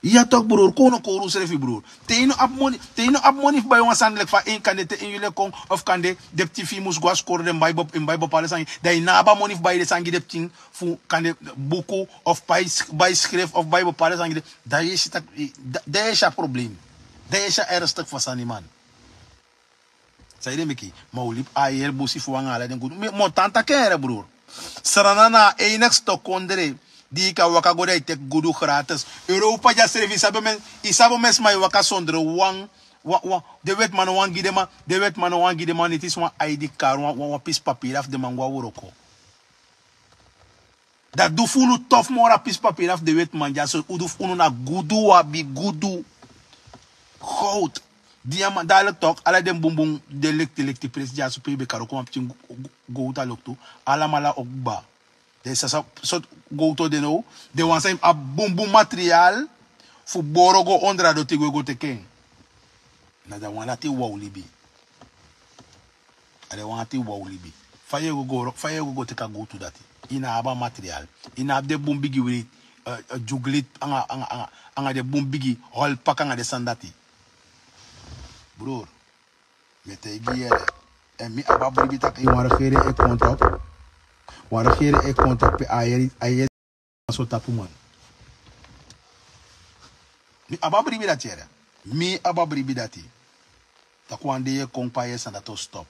Ya toch, broer, kon un no kori unsrefi, broer. Te yu no abi moni, te yu no abi moni fu bai wan sani leki fa en kande te en yulu e kon, of kande den pikin fi yu mus go na skoro, den mus bai bep-, mus bai bepaalde sani, dan yu no abi a moni fu bai den sani gi den pikin, fu kande buku, of bai s-, bai skrifi, of bai bepaalde sani gi den, dan yu e si taki, da-, dan yu e si a probleem. Dan yu e si a ernstig fu a sani, man. Saide meki, ma un libi a heri busi fu wan ala den gudu. Mi, mi o tan taki en, broer. Sranan na a enigste kondre di yu kan waka go, dan yu teki gudu gratis. Europa dya srefi, yu sabi omen, yu sabi omen sma e waka sondro wan, wan, wan, den wetiman no wani gi den man, den wetiman no wani gi den man, niti wan I D kaart, wan, wan, wan pisi papira fu den man go na wroko. Dan du fu unu tofu moro a pisi papira fu den wetiman dyaso, du fu unu na gudu, un abi gudu. Goud. Diaman, dadelijk toch, ala den bunbun, den lekti lekti presi dyaso pe yu ben kan wroko wan pikin go-, go-, gowtu a loktu. Alamala o kba. Den sasa, so gowtu de now, den wan san yu abi bunbun materiaal fu boro go ondro a doti gwe go teki en. Na dan wan dati wan o libi. A de wan ati wan o libi. Fa yu e go go, fa yu e go go teki a gowtu dati? Yu no abi a materiaal. Yu no abi den bun bigi writi, eh, eh, dyugliti anga, anga, anga, anga den bun bigi holi paka anga den sani dati. Broer, mi e taigi yu yere. Èn mi abi a bribi taki wan regering e kon tapu. Wan regering e kon tapu pe a yere, a yere so tapu, man. Mi abi a bribi dati yere. Mi abi a bribi dati. Taki wan dei e kon pe a yere sani dati o stop.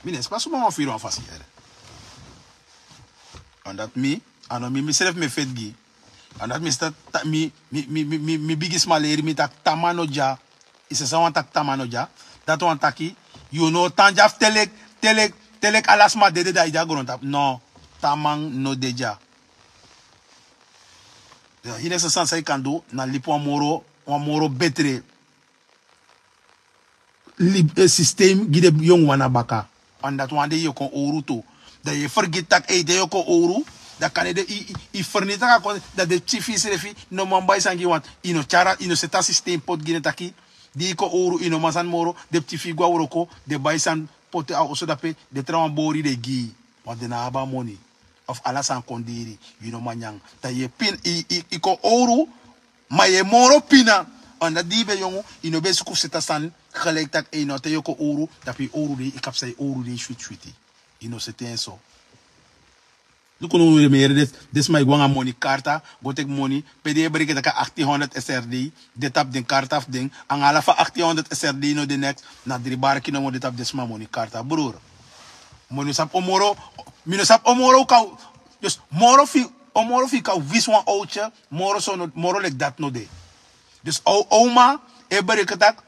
Mi no e span suma wan firi wan fasi yere. Omdat mi, A no mi, mi srefi mi e feti gi. A no dati mi si taki, mi, mi, mi, mi, mi, mi bigi sma leri mi taki taman no dya. I si san wani taki taman no dya. Dati wani taki, yu no tan dya fu te leki, te leki, te leki ala sma dede da i de na grontapu. No, taman no de dya. Ya, ini a sani san yu kan du, na libi wan moro, wan moro betre. Libi, eh, sistem gi den yongu wan na baka. Wan dati wan dei yu o kon owru tu. Dan yu e fergiti taki, ei, den yu o kon owru. Dan kande den, i, i, i ferniti a kon, dan den pikin fu yu srefi no man bai sani gi wan. I no tyari, i no seti a sistem poti gi den taki, di i kon owru, i no man sani moro, den pikin fu yu go na wroko, den bai sani poti a oso dape, den trawan bori den gi yu. Want den no abi a moni. Of ala sani kon diri, yu no man nyan. Dan yu e pina, i, i, i kon owru, ma yu e moro pina. Anda di yu ben yongu, i no ben suku fu seti a sani gelijk taki, ei, no, te yu o kon owru, dape yu owru dei, i kapsa yu owru dei switi switi. I no seti en so. Luku now, mi yere den, den sma e go nanga moni karta, go teki moni, pe den e bereiki taki a achttien honderd S R D, de tapu den karta fu den, anga ala fu a achttien honderd S R D no de neks, na dri barki nomo de tapu den sma moni karta, broer. Mi no sabi omoro, mi no sabi omoro kan, dus moro fi, omoro fi kan wisi wan owtye, moro so no, moro leki dati no de. Dus o, oma, e bereiki taki,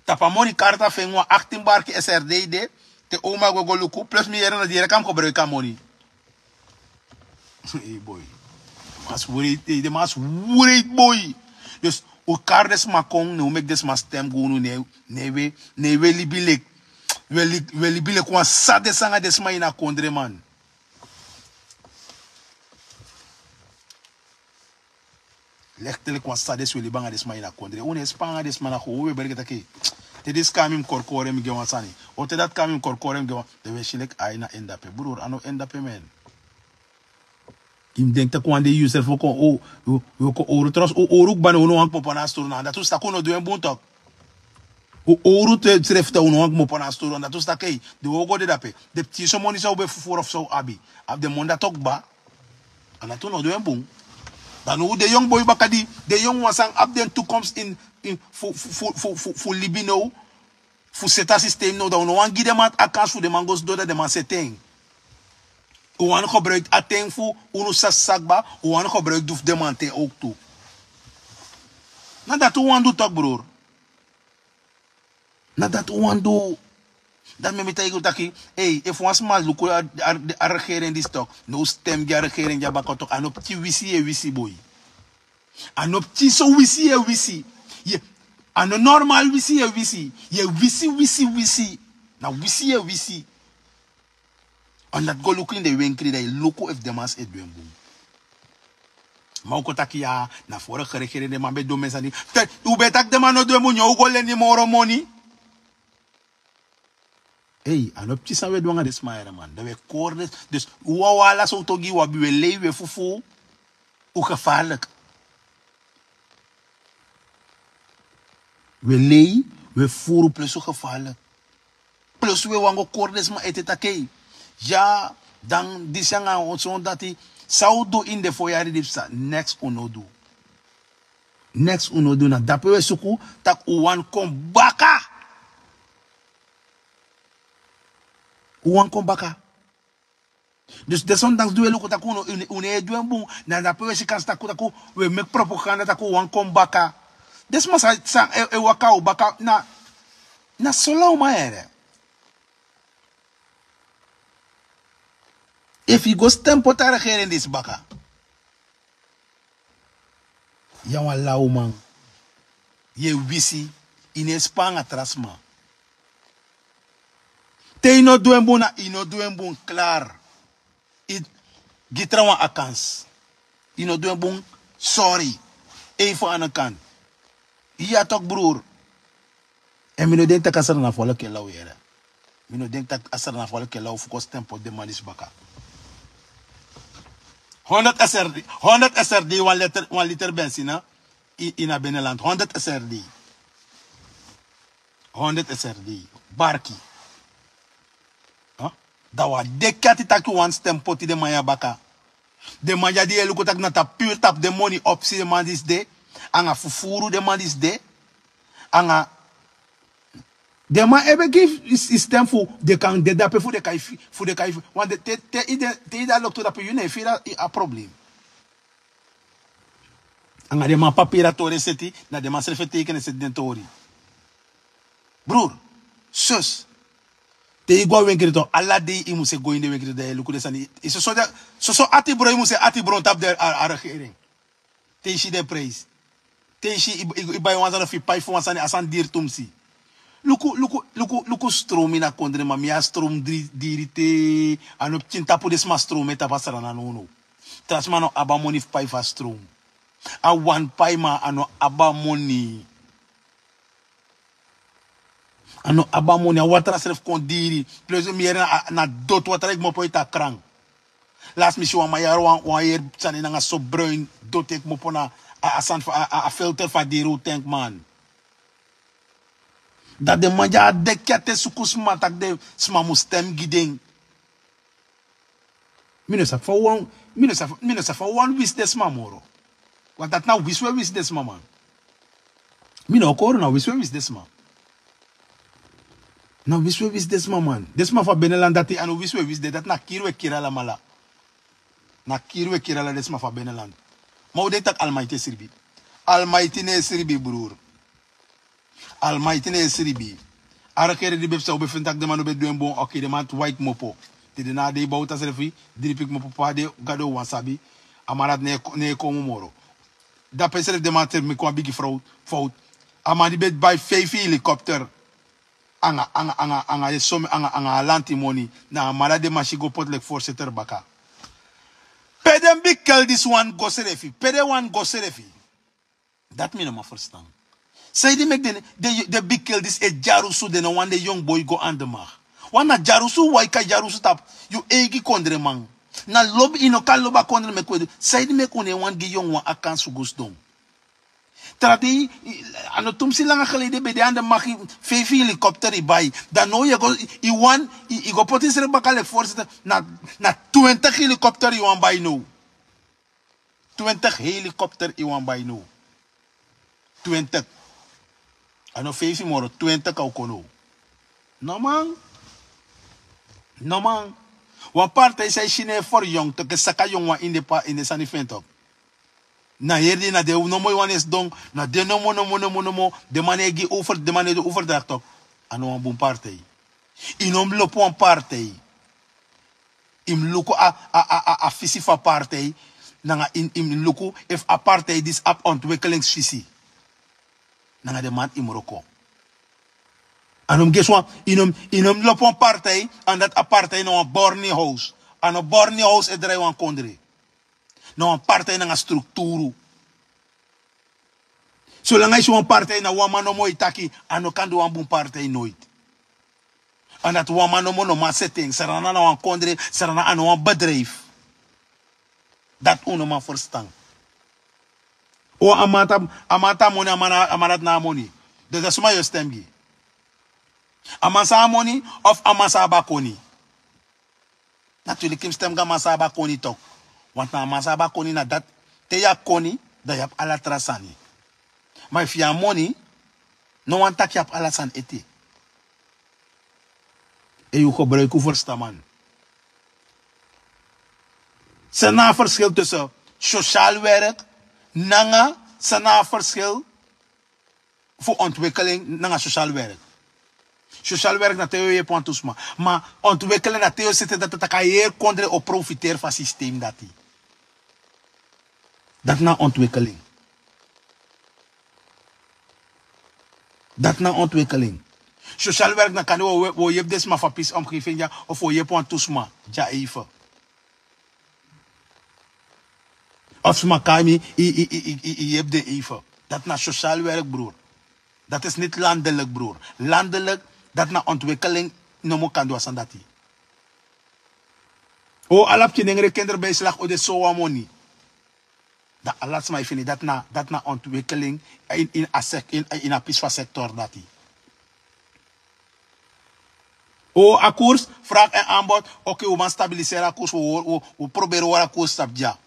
tapu a moni karta fu en wan achttien barki S R D de, te oma go go luku, plus mi yere na direct a mus gebruik a moni. Ei, boy. Den man swreet, ei, den man swreet, boy. Dus un kari den sma kon, ne un meki den sma stem gi unu, ne, ne we, ne we libi leki, we li-, we libi leki wan sade sanga den sma ini a kondre, man. Leki te leki wan sade sweli banga den sma ini a kondre. Un no e span nanga den sma, na gewoon un e bereiki taki, te disi kon na mi, mi korkori en, mi gi en wan sani. O te dati kon na mi, mi korkori en, mi gi en wan. Dan we si leki a ini a en dape. Broer, a no en dape, man. Yu mus denki taki wan dei yu srefi o kon, o, o, o kon owru, trouwens, o, owru kba, ne un no wani kmopo na a sturu, na dati un si taki un no du en bun, toch. O, owru te srefi, te un no wani kmopo na a sturu, na dati un si taki, ei, den wowo go de dape. Den pikin so moni san un ben fufuru of san un abi, abi den moni dati o kba. A dati un no du en bun. Dan now den yongu boi baka di, den yongu wan san abi den toekomst in, in fu, fu, fu libi now, fu seti a sistem now, dan un no wani gi den man a kans fu den man go sidon, dan den man seti en. Un wani gebruik a ten fu unu sasi san kba, un wani gebruik du fu den man ten ook tu. Na dati un wani du toch, broer. Na dati un wani du. Dati meki mi taigi un taki, ei, efu wan sma luku a, a, a regering disi toch, no stem gi a regering dya baka toch, a no pikin wisi yu e wisi, boi. A no pikin so wisi yu e wisi. Yu e, a no normal wisi yu e wisi. Yu e wisi, wisi, wisi. Na wisi yu e wisi. Omdat go luku ini den wenkri, dan yu luku efu den man e du en bun. Ma un kon taki ya, na vorige regering den man ben du omen sani. Te, un ben taki den man no du en bun, nyo un go leni moro moni. Ei, a no pikin san un e du anga den sma, yere man. Dan un e kori den, dus un wawan ala sowtu ogii un abi, un e lei, un e fufuru, un gevaarlijk. Un e lei, un e fufuru, plus un gevaarlijk. Plus un e wani go kori den sma ete taki, ya, dan disi anga son dati, san un du ini den fo yari di psa, neks un no du. Neks un no du, na dape un e suku, taki un wani kon baka. Un wani kon baka. Dus desondanks di un e luku taki un no, un, un no e du en bun, na dape un e si kansi taki, taki un e meki propaganda taki un wani kon baka. Den sma san, san e, e waka un baka, na, na so law man, yere. Efu yu go stem poti a regering disi baka, yu na wan lawman. Yu e wisi, yu no e span nanga tra sma. Te yu no du en bun, na yu no du en bun, klaar. Yu gi trawan a kans. Yu no du en bun, sorry. Even aan de kant. Ya toch, broer. En mi no denki taki a Sranan volk e law, yere. Mi no denki taki a Sranan volk e law fu kon stem poti den man disi baka. Honderd S R D, honderd S R D, wan liter, wan liter benzine in, in a binnenland. Honderd S R D. Honderd S R D. Barki. Huh? Dan wan deki ati taki wan stem poti den man ya baka. Den man ya di e luku taki na tapu puru tapu den moni opsi den man disi de. Anga fufuru den man disi de. Anga Den man ebe gi yu stem fu den kan de dape fu den kan yu fu den kan yu fu wan de te te yu de te yu de a loktu dape yu na e firi a problem. Anga den man papiri a tori e seti na den man srefi e teikeni e seti den tori. Brur, sus, te yu go a wenkri to ala dei yu mus e go ini den wenkri dan yu e luku den sani. Soso ati bron yu mus e ati bron tapu den a regering. Te yu si den prijs te yu si yu bai wan sani fu yu pai fu wan sani a sani diri tumsi. Luku luku luku luku stromi na kondre ma mi a strom diri te a no pikin tapu den sma stromi e tapu a srana nownow. Tra sma no abi a moni fu pai fu a strom. A wan pai ma a no abi a moni. A no abi a moni a watra srefi kon diri. Plus mi yere na doti watra e kmopo yu takran. Lasi mi si wan man yari wan yeri sani nanga so bruin doti e kmopo na a sani fu a filter fu a diri un tenkman. Dan den man di a deki a te suku sma tak' den sma mus stem gi den. Mi no sabi fa wan mi no sabi fa wan wisi den sma moro. Wan dati na wisi we wisi den sma man. Mi no o kori na wisi we wisi den sma. Na wisi we wisi den sma man den sma fu a benelan dati a no wisi we wisi den dati na kiri we kiri alamala. Na kiri we kiri ala den sma fu a benelan. Ma un de tak' almaiti e sribi. Almaiti no e sribi brur. Almaiti no e sribi. A regeri di ben psa un ben feni tak' den man no ben du en bun oki den man tu wai kmopo. Tide na a dei bowta srefi dripi kmopo pe a de gado wan sabi. A man dati no e kon moro. Dape srefi den man srefi meki wan bigi fowtu. A man di ben bai feifi helikopter anga anga anga anga den somi anga anga a lanti moni. Na a man dati den man si go poti leki forseter baka. Pe den bigi kel disi wani go srefi pe den wani go srefi? Dati mi no man ferstan. Sanede meki den bikkel disi e dyarusu den no wani den yongu boi go anda maki. Wan na dyarusu waika dyarusu tapu. Yu eigi kondreman na lobi yu no kan lobi a kondre meki we du. Sanede meki un no e wani gi yongu wan a kansi fu go sidon. Tra dei a no tumsi langa gelei den ben de anda maki. Feifi helikopter yu bai dan now yu e go yu wani yu go poti yusrefi baka leki forsi na twintig helikopter yu wani bai now. Twintig helikopter yu wani bai now. Twintig. A no feifi moro twintig a o kon now. No man. No man. Wan partij san yu si no e feryong toki e saka yongu wan ini den sani fu en toki. Na heri di na den nomo yu wani e sidon. Na den nomo nomo nomo nomo den man no e gi over den man no e du overdraki toki. A no wan bun partij. Yu no mus lobi wan partij. Yu mus luku a fisi fu a partij. Nanga yu mus luku efu a partij disi abi ontwikelingsfisi. Nanga den man yu mus wroko. A no mus gesi wan yu no mus lobi wan partij. An dati a partij na wan borni house. A no borni house e drai wan kondre. Na wan partij nanga strukturu. Solanga yu si wan partij na wan man nomo e taki a no kan du wan bun partij noiti. An dati wan man nomo no man seti en srana na wan kondre. Srana a no wan bedrijfu. Dati un no man ferstan. O a man tan a moni a man dati na a moni. Dus a suma yu o stem gi? A man san a moni of a man san a bakoni? Naturlik yu mus stem gi a man san a bakoni tok. Want na a man san a bakoni na dati. Te yu a koni dan yu abi ala tra sani. Ma efu yu a moni no wani taki yu abi ala sani ete. En yu gebruiki un ferstaman. San na a ferskil tusu sosial werk nanga san na a ferskil fu ontwikeling nanga sosial werk? Sosial werk na te yu o yepi wantu sma. Ma ontwikeling na te yu o sete dati tak' a heri kondre o profiteri fu a sistem dati. Dati na ontwikeling. Dati na ontwikeling. Sosial werk na kande wi o yepi den sma fu a pisi omgefing dya of wi o yepi wantu sma dya eife. Of sma kai mi yu yepi den eife. Dati na sosial werk brur. Dati is niti landelik brur. Landelik dati na ontwikeling. Nomo kan du a sani dati. O ala pikin nengre kinder ben e slagi o de so wan moni. Dan ala sma e fini dati na ontwikeling ini a pisi fu a sektor dati. O a kurs fragi en anbod. Oke un man stabiliseri a kurs un proberi wari a kurs sabi dya.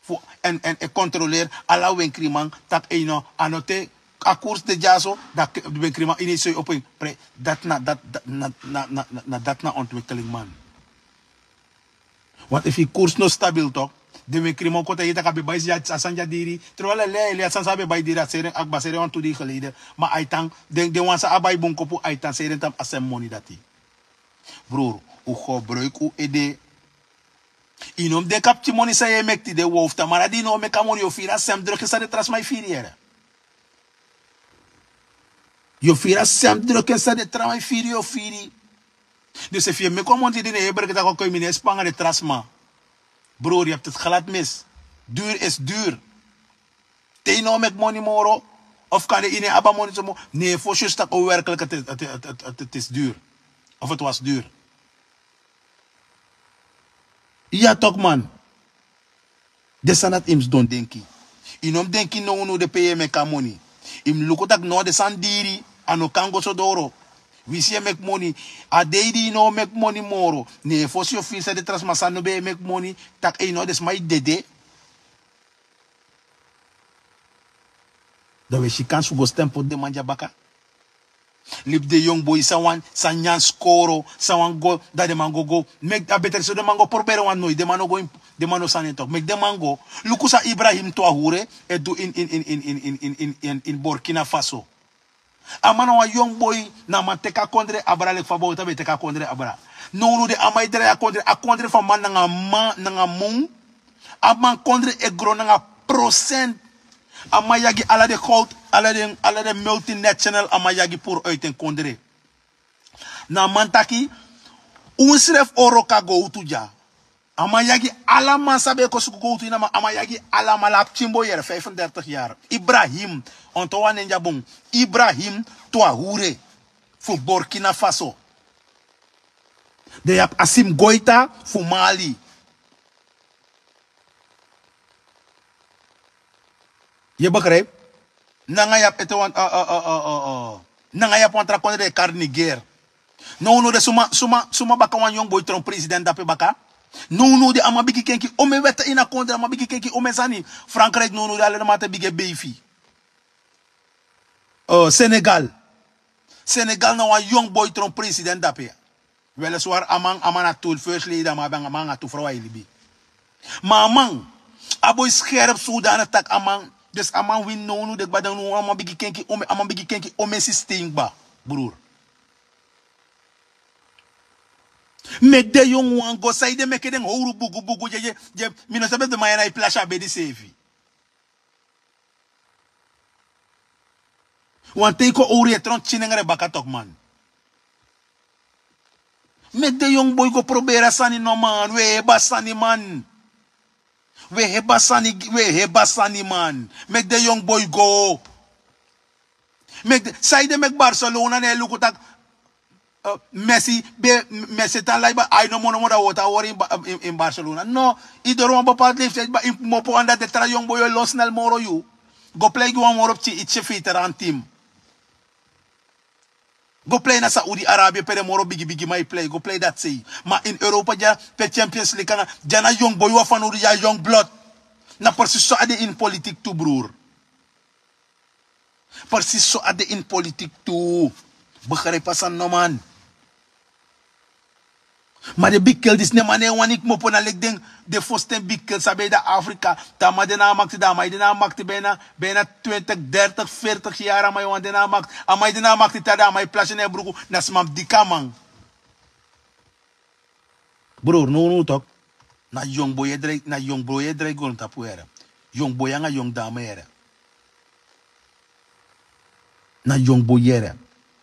Fu en e kontroleri ala wenkriman tak' eino a no te A koers de dyaso, dan ben kriman ini soi opo en. Dati na dati na ontwikkeling man. Want efu yu koers no stabil tok, den ben kriman o kon taigi yu tak' a ben bai a sani dya diri. Terwel a lei a sani san a ben bai diri a seri en akba seri en wantu dei geleide. Ma a e tan den wan san a bai bun kopu a e tan seri en tapu a sen moni dati. Bruru, un gebruiki un ede. Yu no mus denki a pikin moni san yu e meki tide wow fu tamara di yu no o meki a moni yu o firi a sem druken san den tra sma e firi yere. Yu o firi a sem druken san den tra sma e firi yu o firi. Dus efu yu e meki wan moni tide ne yu e breki tak' oke mi no e span nanga den tra sma. Bruru yu abi teti glad mis. Duru isi duru. Te yu no o meki moni moro of kande yu no e abi a moni so moro ne yu fosi yu si tak' o werklik eti isi duru. Of eti wasi duru. Ya tok man. Den sani dati yu mus don denki. Yu no mus denki nownu de pe yu e meki a moni. Yu mus luku tak' no den sani diri. A no kan go so doro. Winsi yu e meki moni. A dei di yu no o meki moni moro ne yu fosi yu o firi san den tra sma san no ben e meki moni. Tak' ei no den sma e dede. Dan wi e si kansi fu go stem poti den man dya baka. Libi den yongu boi san wani san nyan skoro san wani go dan den man go go meki a beteri so den man go probere wan noi den man no go. Den man no sani en toki meki den man go. Luku san ibrahim twahure e du ini borkina faso. A man na wan yongu boi. Na a man teki a kondre abra leki fa bowta ben teki a kondre abra. Nownu de a man e drai a kondre a kondre fu a man nanga man nanga mun. A man kondre e gron nanga prosent. A man yagi ala den gout ala den multinational a man yagi puru uiti en kondre. Na a man taki un srefi o wroko a gowtu dya. A man yagi ala man san ben e kon suku gowtu ini a man a man yagi ala man la a pikin boi yere fifendertigi yari. Ibrahim onto wan nen dya bun. Ibrahim twahure fu borkina faso. Den yu abi asim goita fu mali. Yu e begripi? Nanga yu abi ete wan nanga yu abi wan tra kondre den e kari niger. Nownu de suma suma suma baka wan yongu boi tron president dape baka. Nownu de a man bigi kenki ome wete ini a kondre a man bigi kenki ome sani. Frankriki nownu de ala den man te bigi e beifi. Senegal. Senegal na wan yongu boi tron president dape. Weliswar a man a man na tu first lady a man ben a man nanga tu frow a e libi. Ma a man a boi skerpu sudana taki a man. Dus a man wini nownu de kba dan nownu a man bigi kenki ome a man bigi kenki ome sistem kba. Bruru. Meki den yongu wan go san yu de meke den howru bugu bugu dye dye. Mi no sabi efu den man ya na yu plasi a bedi seefi. Wan ten yu kon owru yu e tron tinengre baka toki man. Meki den yongu boi go proberi a sani no man wi e hebe a sani man. Wi e hebe a sani wi e hebe a sani man. Meki den yongu boi go. Meki den san yu de meki barcelona na e luku taki messi ben messi tan lai bai ai nomo nomo dan wota wori. Ini barcelona no. Yu dori wan bepaldi leiftiya yu kmopo anda den tra yongu boi o lon snel moro yu. Go plei gi wan moro pikin itse feiteran tim. Go plei na saudi arabia pe den moro bigi bigi man e plei go plei dati sei. Ma ini europa dya pe champions league anga dya na yongu boi wan fanowdu dya yongu blot. Na presis so a de ini politik tu bruru. Presis so a de ini politik tu. Begrijpi a sani no man. Ma den bigi kel disi ne man no e wani kmopo na leki den. Den fosten bigi kel san ben de na afrika. Te a man de na a makti dan a man e de na a makti ben na ben na twintik dertik fertik yari a man e wani de na a makti. A man e de na a makti te a dan a man e plasi na en bruku. Na sma mus diki a man. Bruru nownow tok. Na yongu boi e drai na yongu boi e drai grontapu yere. Yongu boi anga yongu dame yere. Na yongu boi yere.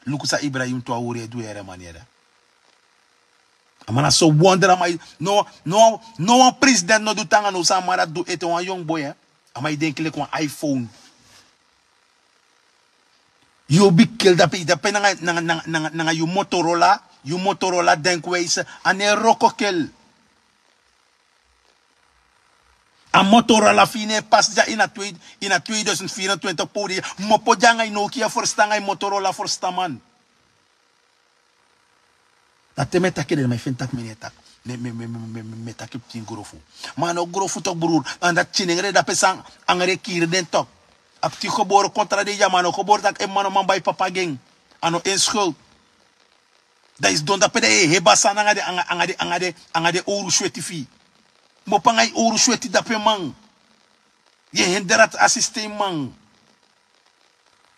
Luku san ibrahim tu a wori e du yere man yere. A man na so wonder a man no no no wan president no du tan anga no san a man dati du ete wan yongu boi. A man e denki leki wan iphone. Yu o bigi kel dape yu dape nanga yu motorola. Yu motorola denkwijse a no e wroko kel. A motorola fu yu no e pasi dya ini a tweeduisend vierentwintig pori dya. Mopo dya anga yu nokia ferstan anga yu motorola ferstan man. Na te mi e taki den na mi feni taki mi no e taki. Mi e taki pikin grofu. Ma a no grofu tok bruru. Anda tinengre dape san angre kiri den tok. A pikin gebore kontra de, ya man no gebore taki en man no man bai papa gi en. A no en skuld. Dan yu sidon dape dan yu e heba sani anga den owru sweti fu yu. Mopo anga yu owru sweti dape man. Yu e henderati a sistem man.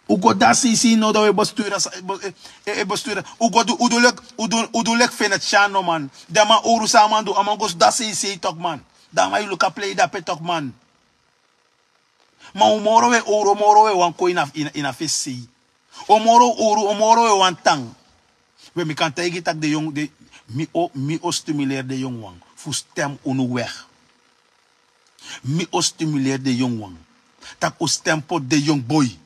Un go de a seisei now dan un e bestuur a sa- e- e- e- e bestuur a- un go du un du leki un du un du leki fenetiano man. Dan a man owru san a man du a man go sidon a seisei toki man. Dan a man e luku a plei dape toki man. Ma un moro un e owru un moro un e wani kon ini a fesi sei. Un moro un owru un moro un e wani tan. We mi kan taigi tak' den yongu den mi o mi o stimuleri den yongu wan fu stem unu wegi. Mi o stimuleri den yongu wan tak' un stem poti den yongu boi.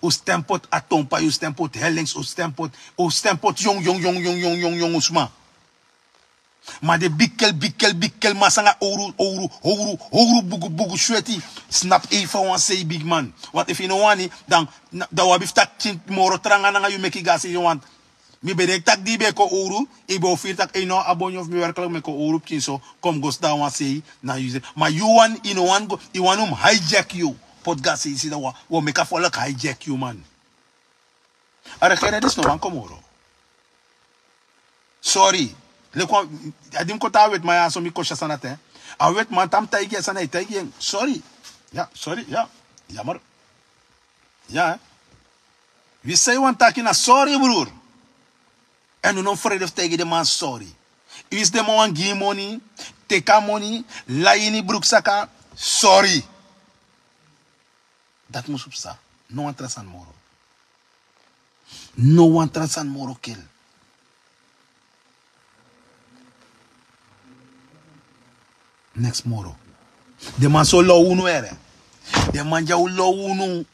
Un stem poti a tonpa yu un stem poti helings un stem poti un stem poti yongu yongu yongu yongu yongu yongu sma. Ma den bigi kel bigi kel bigi kel masi anga owru owru owru owru bugu bugu sweti. Snapu ei fa wan sei bigiman. Wantu efu yu no wani dan wi abi fu taki pikin moro tranga nanga yu meki go a sei yu wantu. Mi ben denki tak' di yu ben e kon owru yu ben o firi tak' ei no a bonyo fu mi werklik mi e kon owru pikin so. Kon mi go sidon a wan sei na yu sei ma yu wani yu no wani go yu wani un mus haijaki yu. Poti go a sei sidon wan wi o meki a folok haijaki yu man. A regere disi no wani kon moro. Sori. Leki wan a di mi kon tan a wetiman ya so mi kon si a sani a ten. A wetiman tan mi taigi en sani a e taigi en sori. Ya sori ya. Yamar. Ya. Wi san yu wani taki na sori bruru. Èn un no mus frede fu taigi den man sori. Winsi den man wani gi yu moni, teki a moni, lai ini bruksaka. Sori. Dati musu psa. No wan tra sani moro. No wan tra sani moro kel. Neks moro. Den man so low unu ere. Den man dya un low unu.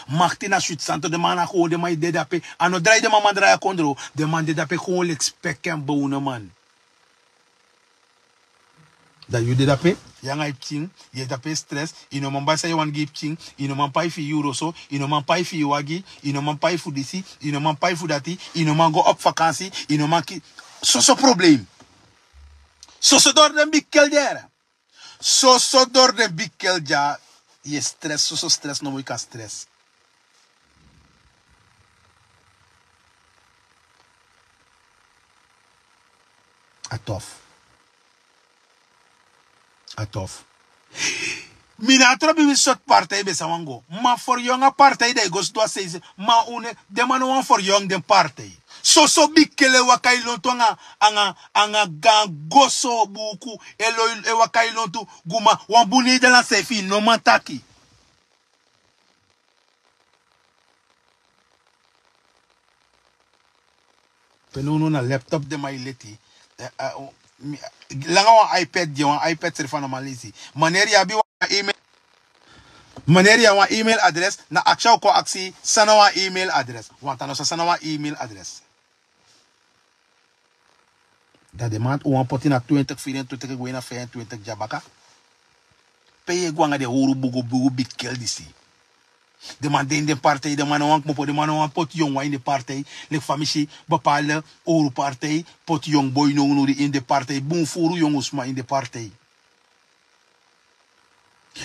Makti na switi santo den man na kon den man e dede ape. A no drai den man man drai a kondro. Den man dede ape kon leki spek en bownu man. Dan yu de dape, yu anga yu pikin, yu e dape stres. Yu no man bai san yu wani gi yu pikin. Yu no man pai fu yu yuru oso. Yu no man pai fu yu wagi. Yu no man pai fu disi. Yu no man pai fu dati. Yu no man go opu fakansi. Yu no man ki. Soso problem. Soso dori den bigi kel dya. Soso dori den bigi kel dya. Yu e stres soso stres nomo yu kan stres. A tof. A tof. Mi na a trobi wi sortu partij ben san wan go ma for yongu a partij dan yu go sidon a seisi. Ma un ne den man no wan for yongu den partij. Soso bikele waka e lontu anga anga anga gan go so buku. E waka e lontu guma wan bun nederland san e fi yu no man taki. Pe no no na laptop den man e leti. Langa wan ipad di wan ipad seri fa na man lesi. Maneri yu abi wan email. Maneri yu abi wan email adres na aksi a o kon aksi san na wan email adres. Wan tan no san san na wan email adres. Dan den man un wan poti na twintik firi en twintik e gwe na fei en twintik dya baka. Pe yu e go anga den howru bugu bugu bigi kel disi. Den man de ini den partij den man no wani kmopo den man no wani poti yongu wan ini den partij. Leki fa mi si bepalde howru partij poti yongu boi nownu di ini den partij bun furu yongu sma ini den partij.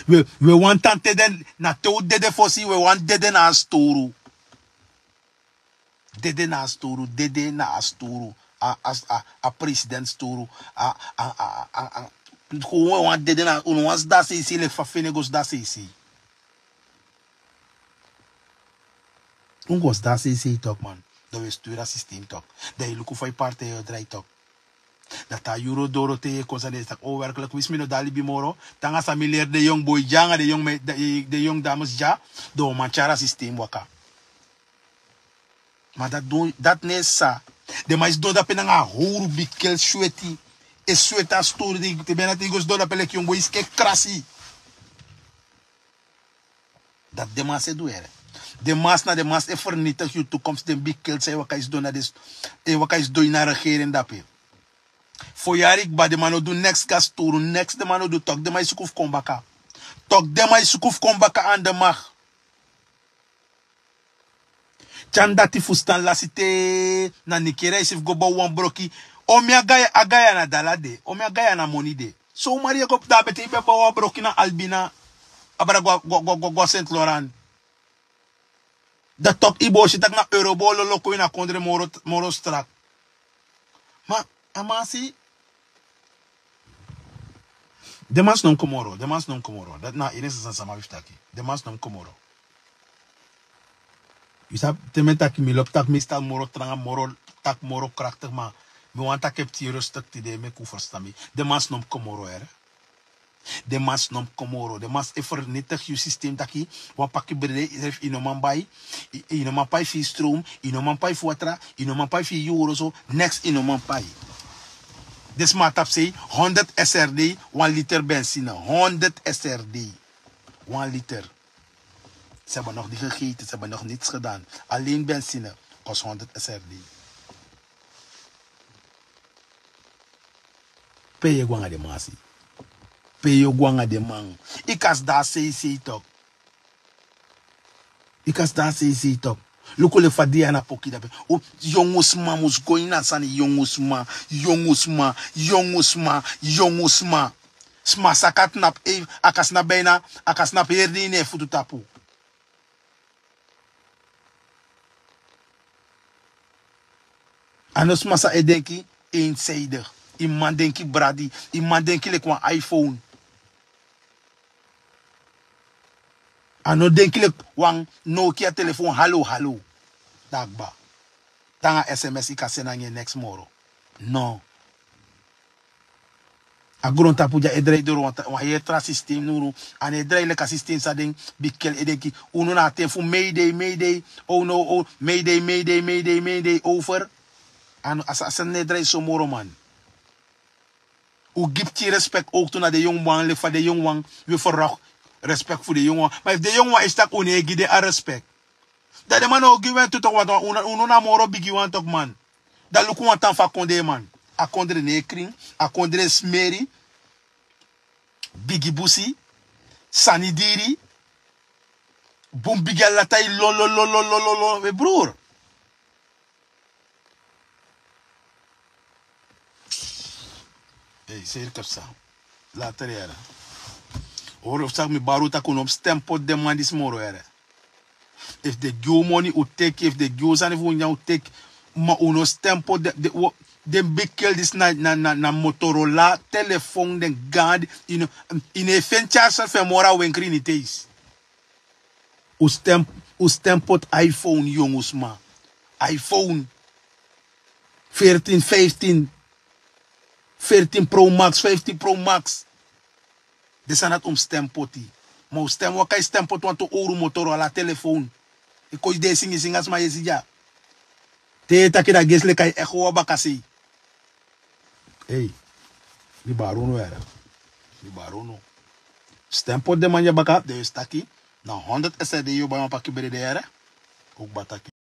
We wani tan te den na te un dede fosi we wani dede na a stowru. Dede na a sturu dede na a sturu. A president sturu. A a a a a. Wan dede na unu wan sda seisi leki fa fene go sda seisi. Un go sda seisi tok man. Dan we sturu a sistem tok. Dan yu luku fa yu partij o drai tok. Dati a yuru doro te yu e kon san den e taki o werklik wisi mi no de a libi moro. Te anga san mi leri den yong boi dya anga den yong dames dya. Dan o man tyari a sistem waka. Ma dati no e sisa. Den man e sidon dape nanga a howru bikel sweti. E sweti a stori di te ben na te yu go sidon dape leki yong boi yu skin e krasi. Dati den man se du here. Den man si na den man si e fernitigi yu tukomsi den bikeli san e waka e sidon na den e waka e sidon ini a regering dape. Fo yari kba den man no du neks gi a sturu neks den man no du toki den man e suku fu kon baka. Toki den man e suku fu kon baka an den mag. Tyani dati fustan lasi te na nikeri a yu si fu go bow wan broki. Omi a gaya na dala de omi a gaya na moni de. Somari yu e go put dan a bete yu ben bow wan broki na albina. Abra go a Sint Loran. Dan tok' yu bo si tak' na eurobolo loko ini a kondre moro strak. Ma a man si. Den man si no mus kon moro. Den man si no mus kon moro. Dati na a enigste sani san mi abi fu taki. Den man si no mus kon moro. Yu sabi te mi e taki mi lobi taki mi stal moro tranga moro, taki moro kraktik ma mi wani taki e pikin rustik tide meki un ferstan mi. Den man si no mus kon moro. Den man si no mus kon moro. Den man si e fernitigi yu sistem taki wan paki brede yu srefi yu no man bai. Yu no man pai fu yu strom. Yu no man pai fu watra. Yu no man pai fu yu yoro so. Neks yu no man pai. Den sma tapu sei honderd srd. Wan liter bensine honderd srd. Wan liter. Ze hebben nog niet gegeten, ze hebben nog niets gedaan. Alleen benzine kost honderd srd. Pe yu e go nanga den man si? Pe yu e go nanga den man? Yu kasi de a seisei tok. Yu kasi de a seisei tok. Luku leki fa di yu na poki dape. Yongu sma mus go ini a sani. Yongu sma. Yongu sma. Yongu sma. Yongu sma. Sma saka tnapu. A kasi na bina. A kasi na heri de ini en futu tapu. A no sma san e denki eensijdig. Yu man denki bradi. Yu man denki leki wan iPhone. A no denki leki wan Nokia telefon halo halo. Dagba. Tanga sms yu kan seni nanga en neks moro. No. A grontapu dya e drai doro wan heri tra sistem nuru. A no e drai leki a sistem san den bikkel e denki. Unu na a ten fu meidei meidei. O no o meidei meidei meidei meidei over. A no a sani no e drai so moro man. Un gi pikin respek owktu na den yongu wan leki fa den yongu wan wi e ferwakti respek fu den yongu wan. Ma efu den yongu wan e si tak' un no e gi den a respek, dan den man no o gi wi en tu toki wanta unu na moro bigi wan toki man. Dan luku wan tan fu a kondee man. A kondre no e krin. A kondre e smeri. Bigi busi. Sani diri. Bun bigi a lata yu lolololololo we brur. Ei seri kapsa. Later yara. Hori fu saki mi baru taki un no mus stem poti den man disi moro yara. Efu den gi un moni un teki efu den gi un sani fu un nyan un teki. Ma un no stem poti den bikkel disi na motorola telefon den gaandi. Yu no e feni tyari sani fu en moro a wenkri ini teisi. Un stem poti iPhone yongu sma. iPhone. Veertin vijftien. Veertin pro max vijftien pro max. Den sani dati un mus stem poti. Ma un stem waka e stem poti wantu owru motoro ala telefon. E kon yu de e singi singi a sma yesi dya. Te yu e taki na gesi leki a e echo wan bakasei. Ei. Mi baru unu yara. Mi baru unu. Stem poti den man dya baka den yu si taki na honderd srd yu o bai wan paki brede yara. Oki bataki.